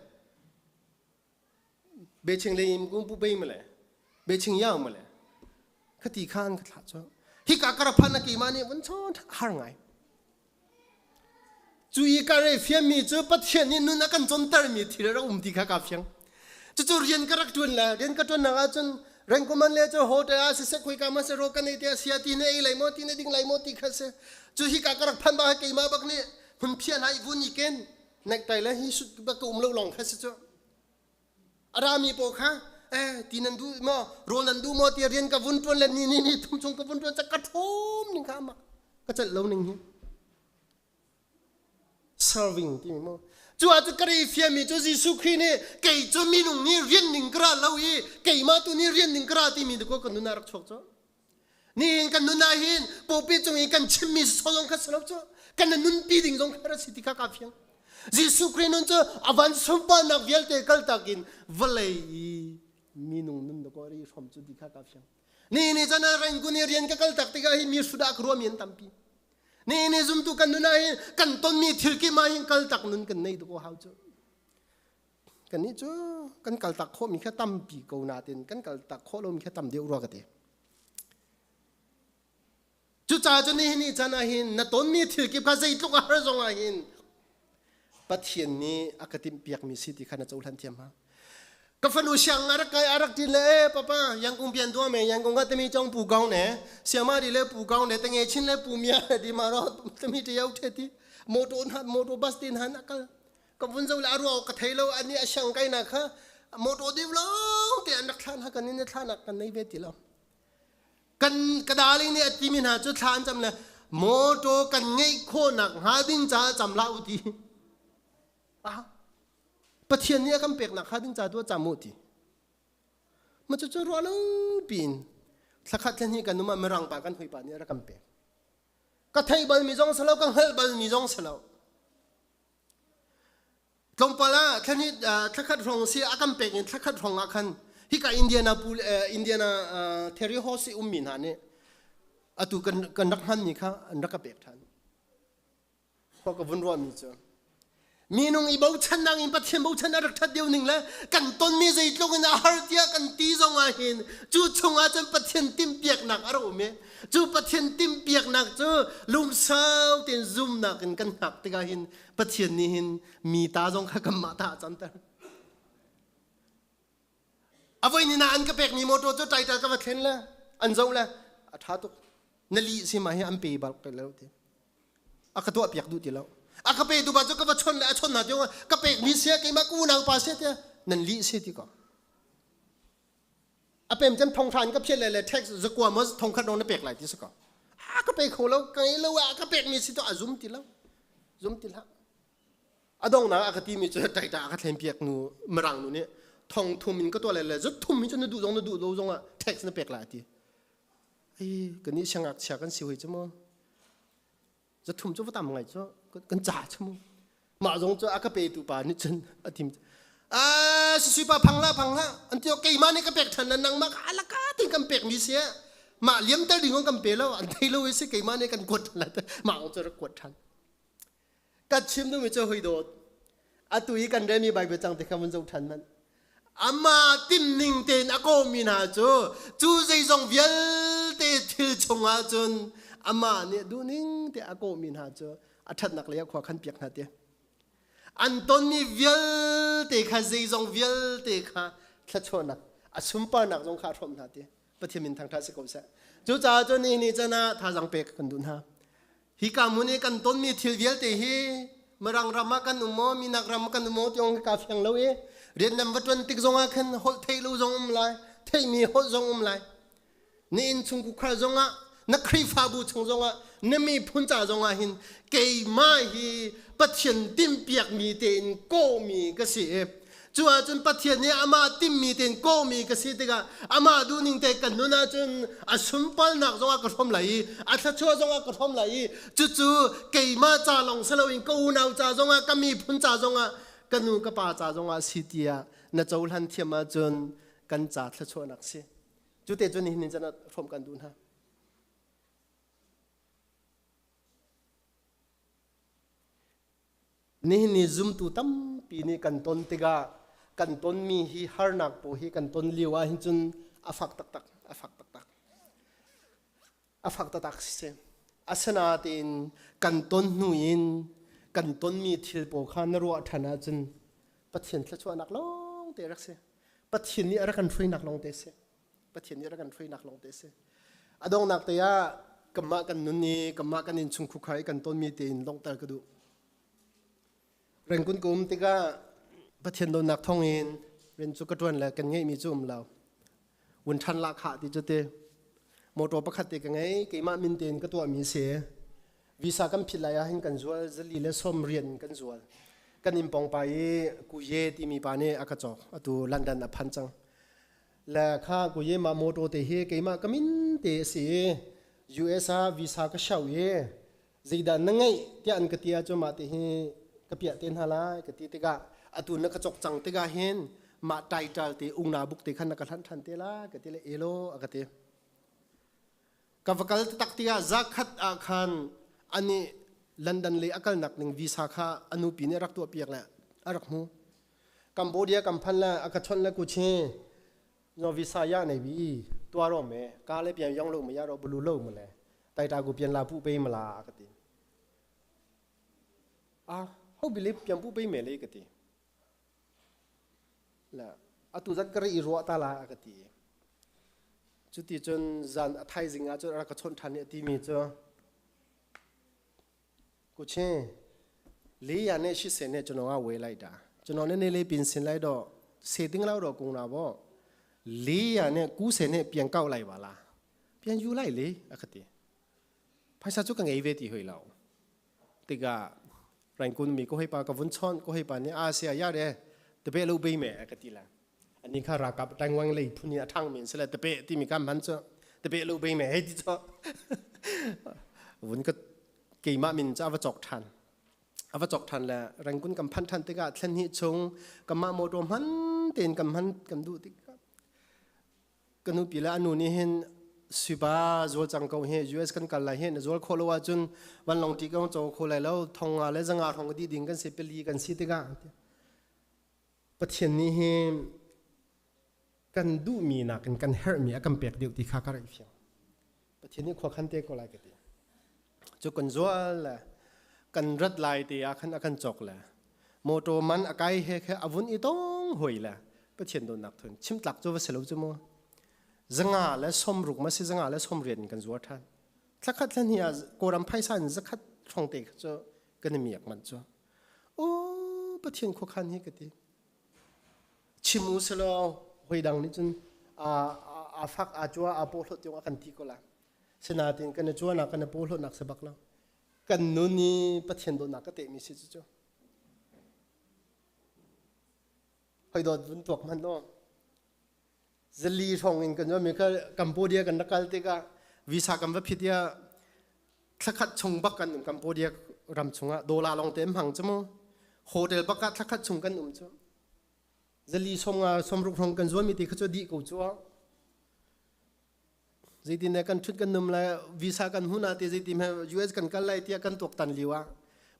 Beching le im kum pu bei male beching yau male khati khan ka thla cho hi ka kara phan na keima nih vun chon har ngai cu i ka re fiam mi cu pathian nih nun a kan chonter mi thil ra um ti kha ka fiang cu cu rian ka rak tuan la rian ka tuan nak ah cun rengkuman le cu hotel ah siseh khoi ka ma se ro kan ei te sia ti ne ei lai mo ti ne ding lai mo ti kha se cu hi ka ka rak phan ba keima bak nih hun phian hai vun i ken necktie le hi sut bak ka um lo long kha si cu A rami pawl kha Eh ti nan duh maw rawl nan duh maw ti rian ka vun ṭuan le ni ni ni thum chung ka vun ṭuan ka ṭhum ning kha mak ka celh lo ning hi. Serving timi mu. Cu ah cu ka ri fiami cu Jesuh Khrih nih kei cu minung nih rian ning ka ra lo i keimah tu nih rian ning ka ra timi tu kan nun ah rak chuak cu. Nihin kan nun ah hin pawpi cung i kan chimmi solong kha si lo cu kan nunpi ding zong kha ra si ti kha ka fiang. Jesuh Khrih nun cu a van sunparnak vialte kaltak in vawlei i minung nun na kawh ri hrom cu ti kha ka fiang. Ni ni chan ah rengkun i rian ka kaltak tikah hi mi hrudah ka ruahmi an tampi. Ni ni zumtu kan nun ah hin kan tonmi thil kim ah hin kaltak nun kan nei tuk hau cu. Kannih cu kan kaltak khawhmi kha tampi ko natin kan kaltak khawh lomi kha tam deuh rua ka ti. Cucaah cun nihin ni caan ah hin na tonmi thil kip kha zeitluk a har zong ah hin Pathian nih a ka timhpiakmi si ti kha na cohlan thiam ha. Ka fanu siang a rak kai a rak tin le e papa yangkung pian tua me yangkung ka tami chong pu kaung ne siama ri le pu kaung ne tenge chin le pu mia di ma ro tami te yau the ti motor han motor bus tin han akal ka vun zo le a ruang ka thei lo ani a siang kai na kha motor div lo te an rak thlan ha kan in thlan kan nei ve ti lo kan ka darling nih a timi hna cu thla an cam le motor kan ngeih khawhnak hnga ding caah cam la u ti ah Pathian nih a kan peknak hnga ding ca tu cam u ti ma cu cu ruah lo piin thlakhat thla kan um ah mirang pa kan hui pa nih a rak kan pek ka thei bal mi zong si lo ka hngalh bal mi zong si lo Tlawmpal ah thlahnih thlakhat hrawng si a kan pek in thlakhat hrawng ah khan hika Indiana Indiana Terry House i ummi hna nih atu kan kan rak hmanmi kha an rak ka pek ṭhan. Khua ka vun ruahmi cu minung i bochannak in Pathian bochan a rak ṭhat deuh ning le kan tonmi zeitluk in a har tiah kan ti zong ah hin cu chungah cun Pathian timhpiaknak a rak um i cu Pathian timhpiaknak cu lungsau tein zumnak in kan hngak tikah hin Pathian nih hin mi ta zong kha kanmah ta a canter. A voi ni na an ka pekmi motor cu title ka va thlen le an zoh le a ṭha tuk. Na lih si ma hi an pe bal ko lo ti. A ka tuah piak duh ti lo. A ka pe tu ba cu ka va chon le a chon hna tiang ka pek mi sia keimah ka unau pa sia tiah nan lih si ti ko. A pem cem thong hran ka phiat le le tax zakua mo thong khat dong na pek lai ti si ko. A ka pe kho lo ka ngei lo a ka pek mi si to a zum ti lo. Zum ti hlah. A dongnak a ka ti mi cu taita a ka thlen piak nu mirang nu nih thong thum in ka tuah le le zut thum hi cu na duh zong na duh lo zong ah tax na pek lai ti. Ai kan nih siangngakchia kan si hoi cu mu. Zathum cu va tam ngai cu kan ca cu mu. Mah zong cu a ka petu pa nih cun a tim a sui pa phang la phang la an ti keimah nih ka pek than na nangmah ka alaka tin kan pek mi si mah liam ter ding kan pe lo an thei lo si keimah nih kan kuat than la mah cu rak kuat than ka chim duhmi cu hoi dawt atu i kan relmi Bible cang te kha vun zoh than man Amah timning tein a kawmi hna cu cu zeizong vialte thil chungah cun amah nih duhning te a kawmi hna cu a ṭhatnak lei ah khua khan piak hna ti. An tonmi vialte kha zeizong vialte kha thluachuahnak a sunparnak zong kha a hrawmh hna ti. Pathian min thangṭhat si ko seh. Cucaah cun nihin ni can ah thazaang pek kan duh hna. Hika hmun i kan tonmi thil vialte hi Mirang ram ah kan um maw, minak ram ah kan um maw ti ong ka fiang lo i rian nan va ṭuan tik zong ah khan holh theih lo zong um lai, theihmi holh zong um lai. Na inn chung kukhar zong ah, na Khrihfabu chung zong ah, na miphun ca zong ah hin keimah hi Pathian timhpiakmi tein kawhmi ka si i Cu ahcun Pathian nih amah timhmi tein kawhmi ka si tikah amah duhning te kan nun ahcun a sunparnak zongah ka hrawm lai i a thluachuah zongah ka hrawm lai i cucu keimah ca lawng si loin ka unau ca zongah ka miphun ca zongah ka nu ka pa ca zongah si tiah na cohlan thiam ahcun kan ca thluachuahnak si. Cu te cu nihin ni can ah hrawm kan duh hna. Nihin ni zumtu tampi nih kan ton tikah kan tonmi hi harnak pawl hi kan ton lio ah hin cun a fak taktak a fak taktak a fak taktak si asinain kan ton hnu in kan tonmi thil pawl kha na ruah ṭhan ahcun Pathian thluachuahnak lawng te rak si Pathian nih a rak kan hruainak lawng te si Pathian nih a rak kan hruainak lawng te si a donghnak te ah kanmah kan nun i kanmah kan innchung khukhar i kan tonmi tein donghter ka duh Rengkun ka um tikah Pathian dawtnak thawngin Rian cu ka ṭuan le kan ngeihmi cu um lo. Vun ṭhan la khah ti cu ti. Motor pakhat te ka ngei, keimah min tein ka tuahmi si. Visa kan phit lai ah hin kan zual, zali le sawm rian kan zual. Kan inn pawng pa i Kuye timi pa nih a ka cawk. Atu London a phan cang. Le kha Kuye mah motor te hi keimah ka min te a si i US ah visa ka show i zeidah na ngeih tiah an ka ti ahcun mah ti hi ka piah te hna lai ka ti tikah atu na ka cawk cang tikah hin mah title te ungna buk te khan na ka hlanh ṭhan te la ka ti le elo a ka ti. Ka va kal taktak tikah zakhat ah khan ani London lei a kalnak ning visa kha a nupi nih a rak tuahpiak le a rak hmu. Cambodia kan phan le a ka chawnh le kuchi no visa ya nei bi tua ro me ka le pian yong lo ma ya ro bulu lo ma le tai ta gu pian la pu pe ma la ka ti. A ho bi le pian pu pe me le ka ti. La atu zat ka ri i ruah ta la a ka ti. Cuti cun zan a thaizing ah cun a rak ka chawnh ṭhan i a timi cu kuche le ya ne shi se ne chuno a we lai da chuno ne ne le pin sin lai do se ding lao do kung na bo le ya ne ku se ne pian kau lai ba la pian yu lai le a ka ti. Phaisa cu ka ngei ve ti hoi lo. Tikah Rangoon mi ko hei pa ka vun chon ko hei pa nih a sia ya re tape lo bei me ka ti la. Ani kha rakap tangwang lei phun ni a thang min sele tape ti mi kam han chu tape lo bei me hei ti cho vun ka keimah min cha va chok than ava chok than le Rangoon kam phan than tikah thlen hi chung kamah motor hman ten kam hman kan duh tik Ka nupi le a nu nih hin siba zual cang ko hi US kan kal lai hi na zual khawh lo ahcun vanlawng ti kan caw kho lai lo thong nga le zanga hrawng di ding kan si pali kan si tikah Pathian nih hi kan duhmi nakin kan herhmi a kan pek deuh ti kha ka rak fiang. Pathian nih khua khan te ko lai ka ti. Cu kan zual le kan rat lai te ah khan a kan cawk le motor man a kai he khe a vun i tong hoi le Pathian dawtnak thun chimtlak cu va si lo cu mu. Zanga le somruk ma si zanga le somriat in kan zuar than. Thlakhat thlan hi ah Kawlram phaisa in zakhat hrawng te cu kan i miak man cu. O Pathian khuakhan hi ka ti. Chim u selaw hoi dang nih cun a fak a cua a pawhlawt tiang a kan ti ko la. Sinain kan i cuanak kan i pawhlawtnak si bak lo. Kan nun i Pathian dawtnak ka tehmi si cu. Hoi dawt vun tuak hmanh law. Zali hrawng in kan mi kha Cambodia kan rak kal tikah visa kan va phit ya thlakhat chung bak kan um Cambodia ram chungah dola long te hmang chu mu hotel bak ah thlakhat chung kan um chu zali som nga somruk hrawng kan zuan mi ti kha chu di ko chu zeitin ne kan thut kan num lai visa kan huna te zeitin he US kan kal lai tiah kan tuak tan liu ah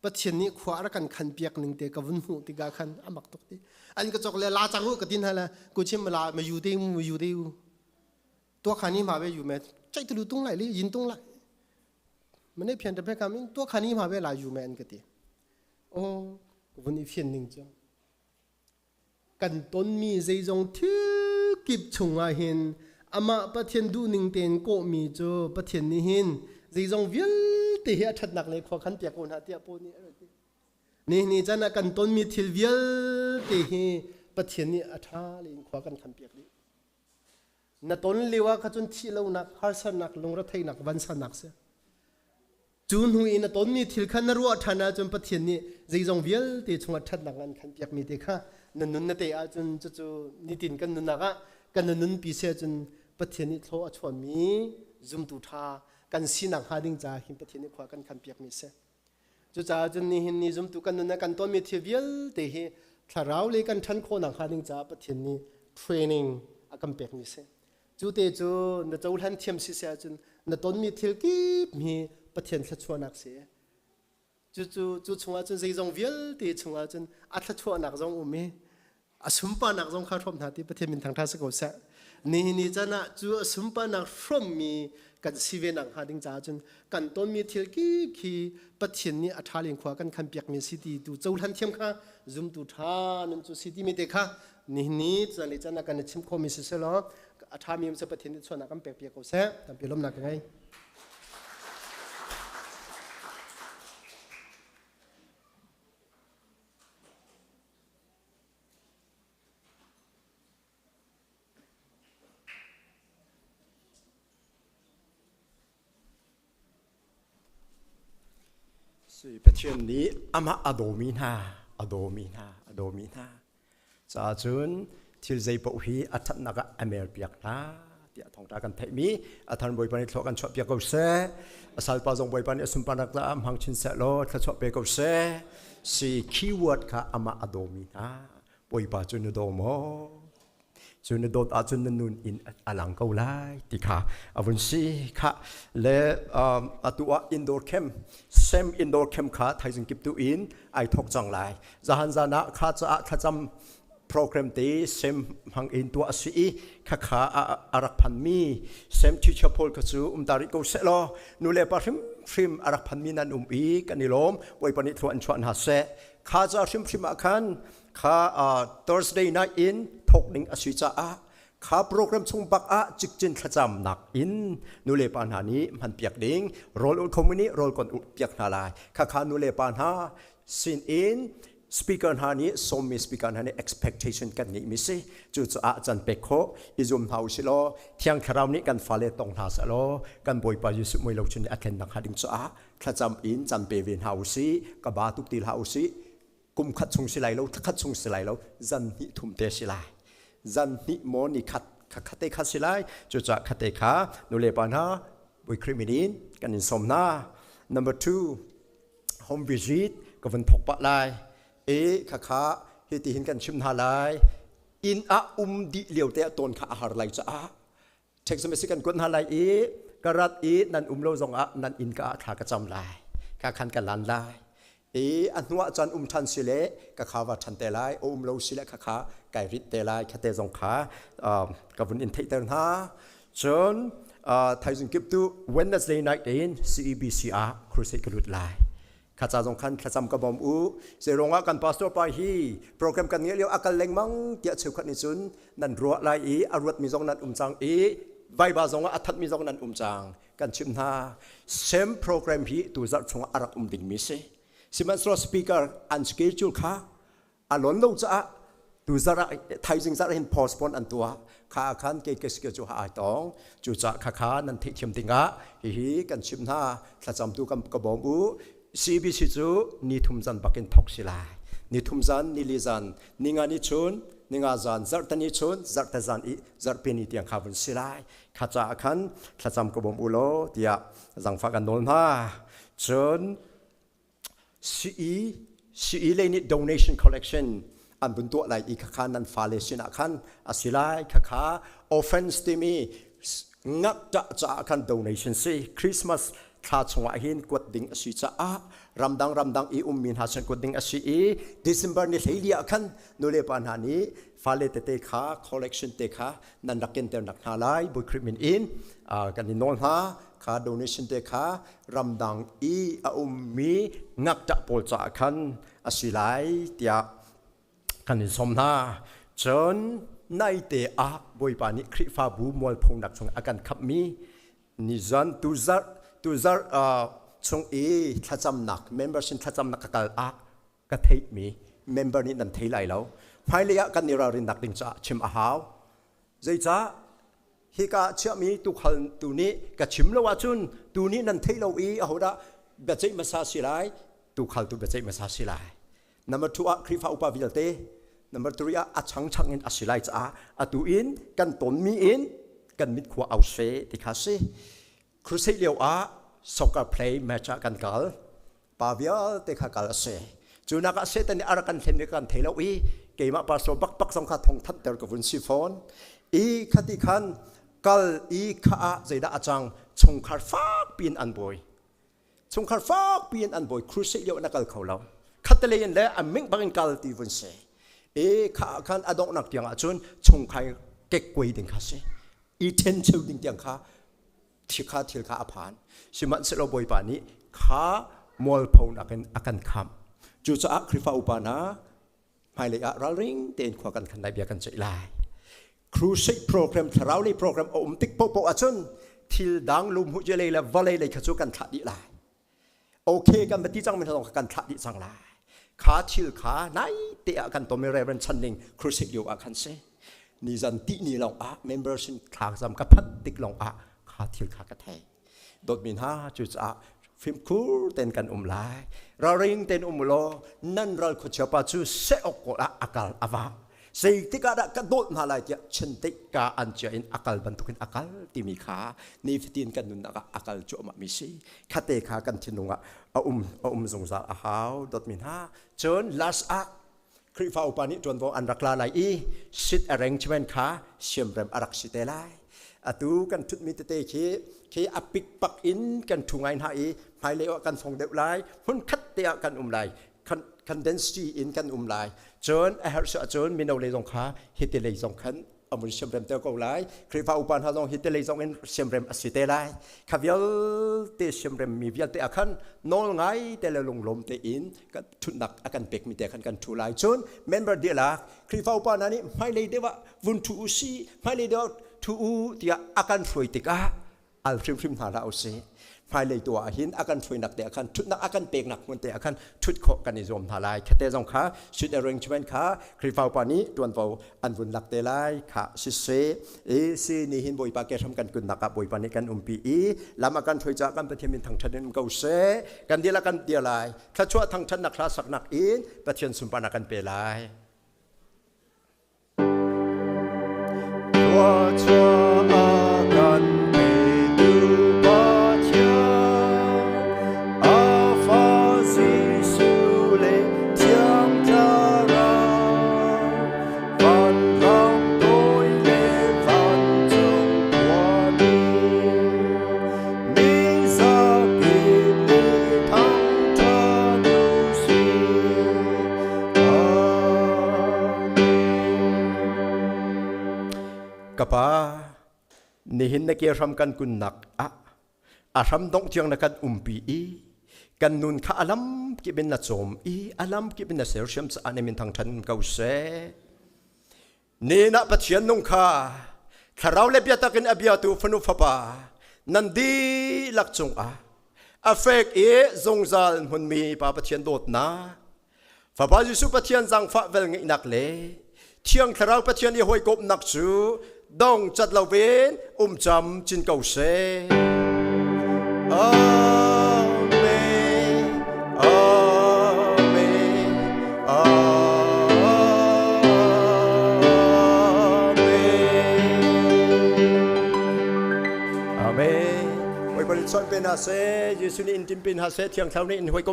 Pathian nih khua ra kan khan piak ning te ka vun hmuh tikah khan amak tuk ti an ka chok le la chang u ka tin hala ku chim la ma yu te mu yu te u tua khani ma be yu me chai tu lu tung lai li yin tung lai mane phian te phe kam in tua khani ma be la yu me an ka ti o vun i phian ning chu Kan tonmi zeizong thil kip chungah hin amah Pathian duhning tein kawhmi cu Pathian nih hin zeizong vialte hi a ṭhatnak lei khua khan piak ko hna tiah Paul nih a rak ti. Nihin ni caan ah kan tonmi thil vialte hi Pathian nih a ṭha in khua kan khan piak dih. Na ton lio ah kha cun thih lonak, harsatnak, lungretheihnak, vansannak si. Cu hnu i na tonmi thil kha na ruah ṭhan ahcun Pathian nih zeizong vialte chungah ṭhatnak an khan piakmi te kha na nun na te ahcun cucu nitin kan nunnak ah kan nunpi si ahcun Pathian nih thlaw a chuahmi zumtu ṭha kan sinak hnga ding caah hin Pathian nih khua kan khan piakmi a si. Cucaah cun nihin ni zumtu kan nun ah kan tonmi thil vialte hi thlarau le kan ṭhan khawhnak hnga ding caah Pathian nih training a kan pekmi a si. Cu te cu na cohlan thiam si si ahcun na tonmi thil kip hi Pathian thluachuahnak si. Cucu cu chungah cun zeizong vialte chungah cun a thluachuahnak zong um i a sunparnak zong kha hrawm hna ti Pathian min thangṭha si ko seh. Nihin ni caan ah cu a sunparnak hrawmmi kan si ve nak hnga ding caah cun kan tonmi thil kip khi Pathian nih a ṭha len khua kan khan piakmi si ti tu cohlan thiam kha zumtu ṭha nun cu si timi te kha nihin ni caan le caan ah kan i chim khawhmi si selaw a ṭhami um seh Pathian nih chuahnak kan pek piak ko seh tampi lawmnak ka ngei. Si Pathian nih amah a dawmi hna, a dawmi hna, a dawmi hna. Caah cun thil zei paoh hi a ṭhatnak ah a merpiak hna tiah thawngṭha kan theihmi a thar Bawipa nih thlua kan chuahpiak ko seh. A salpa zong Bawipa nih a sunparnak caah hmang chin seh law thluachuah pe ko seh. Si keyword kha amah a dawmi hna Bawipa cu na daw maw? Cu na dawt ahcun na nun in a lang ko lai ti kha a vun si kha le atu ah indoor camp sem indoor camp kha thaizing kip tu in ai thok cang lai. Zahan zan ah kha caah thlacam program te sem hmang in tuah a si i khakha a rak phanmi sem teacher pawl kha cu um ta rih ko seh law nu le pa hrimhrim a rak phanmi nan um i kan i lawm. Bawipa nih thlua an chuah hna seh. Kha ca hrimhrim ah khan kha Thursday night in thok ding a si caah kha program chung bak ah cikcin thlacamnak in nulepa hna nih hmanpiak ding rawl ul khomi nih rawl kon piak hna lai. Khakha nulepa hna sin in speaker hna nih sawmmi speaker hna nih expectation kan ngeihmi si. Cucaah can pek khawh i zum hna usih law Thiang Thlarau nih kan fale tong hna seh law kan Bawipa Jesuh mui lo cun a thlennak hnga ding caah thlacam in can pe ve hna usih. Ka ba tuk ti hlah usih. Kum khat chung si lai lo, thla khat chung si lai lo, zan hnih thum te si lai. Zan hnih maw ni khat kha khate kha si lai. Cucaah khate kha nulepa hna Bawi Khrih min in kan in sawm hna. Number two, home visit ka vun thok pah lai. E khakha hi ti hin kan chim hna lai. Inn ah um dih lio te ah tawn kha a har lai caah text message kan kuat hna lai i ka rat i nan um lo zong ah nan inn ka ah thla ka cam lai. Ka khan ka lan lai. I a hnuah cun um ṭhan si le ka kha va ṭhan te lai, a um lo si le kha kha kai rit te lai, khate zong kha ka vun in theihter hna. Cun thaizing kip tu Wednesday night in CEBC ah crusade ka lut lai. Kha ca zong khan thlacam ka bawm u. Zeiruangah kan pastor pa hi program kan ngeih lio a kal lengmang tiah cheukhat nih cun nan ruah lai i a ruatmi zong nan um cang i Viber zong ah a thatmi zong nan um cang. Kan chimh hna. Same program hi tu zarh chungah a rak um dingmi si. Sihmanhsehlaw speaker an schedule kha a lon lo caah tu zarh ah thaizing zarh hin postpone an tuah. Kha ah khan kei ka schedule cu ai tong. Cucaah khakha nan theihthiam dingah hihi kan chimh hna. Thlacamtu kan ka bawm u. CBC cu ni thum zan bakin thok si lai. Ni thum zan, ni li zan, ni nga ni chun, ni nga zan, zarhte ni chun, zarhte zan i zarhpi ni tiang kha vun si lai. Kha caah khan thlacam ka bawm u law tiah zangfah kan nawl hna. Cun CE CE lei nih donation collection an vun tuah lai i khakha nan fale sinah khan a si lai. Khakha offense timi ngakṭah caah khan donation si. Christmas thla chungah hin kuat ding a si caah ramdang ramdang i ummi hna sin kuat ding a si i December ni hleili ah khan nulepa hna nih fale tete kha collection te kha nan rak kenter nak hna lai Bawi Khrih min in kan in nawl hna. Kha donation te kha ramdang i a ummi ngakṭah pawl caah khan a si lai tiah kan in sawm hna. Cun naite ah Bawipa nih Khrihfabu mualphonak chung a kan khamhmi nizan tuzarh tuzarh chung i thlacamnak member sin thlacamnak ka kal ah ka theihmi member nih nan thei lai lo. Hmailei ah kan i ralrinnak ding caah chim a hau. Zeicah hika ah chiahmi tuukhal tu nih ka chim lo ahcun tu nih nan theih lo i ahodah biaceih hmasa si lai? Tuukhal tu biaceih hmasa si lai. Number two ah Khrihfa upa vialte. Number three ah a changchang in a si lai caah atu in kan tonmi in kan mit khua au se ti kha si. Crusade lio ah soccer play match ah kan kal. Pa vialte kha kal a si. Cu nak ah Satan nih a rak kan hlen kan thei lo i keimah pastor bakbak zong kha thong thanter ka vun si fawn. I khati khan kal i kha ah zeidah a cang? Chungkhar fak piin an buai. Chungkhar fak piin an buai. Crusade lio na kal kho lo. Khattelei in le a ming bangin kal ti vun si. I kha ah khan a donghnak tiang ah cun chungkhar kekkuai ding kha si. I ṭhen cheu ding tiang kha thikha thil kha a phan. Sihmanhsehlaw Bawipa nih kha mualphonak in a kan khamh. Cucaah Khrihfa upa hna hmailei ah ralring tein khua kan khan lai, bia kan ceih lai. Crusade program, thlarau lei program a um tik paohpaoh ahcun thil dang lumhu lei le vawlei lei kha cu kan thlah dih lai. Okay kan va ti cang mi hna zong kha kan thlah dih cang lai. Kha thil kha nai te ah kan tom i Reverend Chan Ning crusade lio ah khan si. Nizan ti ni lawng ah member sin thlakzam ka phanh tik lawng ah kha thil kha ka thei. Dawtmi hna, cucaah Fimkhur ten kan um lai. Ralring ten um law nan ral khuachia pa cu seh awk kawl ah akal ava. Zeitik ah dah ka dawt hna lai tiah chintik ka an cia in akal bantukin akal timi kha nifatin kan nunnak ah akal cuahmah mi si. Khate kha kan thinlung ah a um a um zungzal a hau dawtmi hna. Cun last ah Khrihfa upa nih ṭuanvo an rak la lai i seat arrangement kha siamrem a rak si te lai. Atu kan ṭhutmi tete khi khi a pikpak in kan ṭhu ngai hna i hmailei ah kan fong deuh lai, hmunkhat te ah kan um lai, kan density in kan um lai. Cun a herh si ahcun mino lei zong kha hiti lei zong khan amun siamrem te ko lai. Khrihfa upa hna zong hi te lei zong in siamrem a si te lai. Kha vialte siamrem mi vialte ah khan nawl ngai te le lunglawm te in kan thutnak a kan pek mi te khan kan thu lai. Cun member dihlak Khrihfa upa hna nih hmailei deuh ah vun thu u si, hmailei deuh ah thu u tiah a kan hruai tikah al hrimhrim hna hlah usih. Hmailei tu ah hin a kan hruainak te ah khan thutnak a kan peknak hmun te ah khan thut khawh kan i zuam hna lai. Khate zong kha seat arrangement kha Khrihfa upa nih tuanvo an vun lak te lai kha siseh. I si ni hin Bawipa ke hram kan kunnak ah Bawipa nih kan umpi i lam a kan hruai caah kan Pathian min thangthat in um ko seh. Kan dihlak kan dir lai. Thluachuah thangthatnak hla saknak in Pathian sunparnak kan pe lai. Thluachuah a kan petu Pathian, a fa Jesuh le Thiang Thlarau, vanram toi le vancung khuami, mi zakip nih thangṭhat u sih. Ka pa, nihin na ke hram kan kunnak ah a hram dongh tiang na kan umpi i kan nun kha a lam kip in na cawm i a lam kip in na sersiam caah na min thangṭhan ko seh. Nin ah Pathian nung kha thlarau le biatak in a biatu fanu fapa nan dihlak cungah a fek i zungzal hmunmi Pa Pathian dawtnak Fapa Jesuh Pathian zaangfah velngeihnak le Thiang Thlarau Pathian i hawikomhnak cu dong cat lo in um cam cin ko seh. Amen. Amen. Amen. Amen. Bawipa nih chawnh pe hna seh, Jesuh nih in timpi hna seh, Thiang Thlarau nih in hawikom.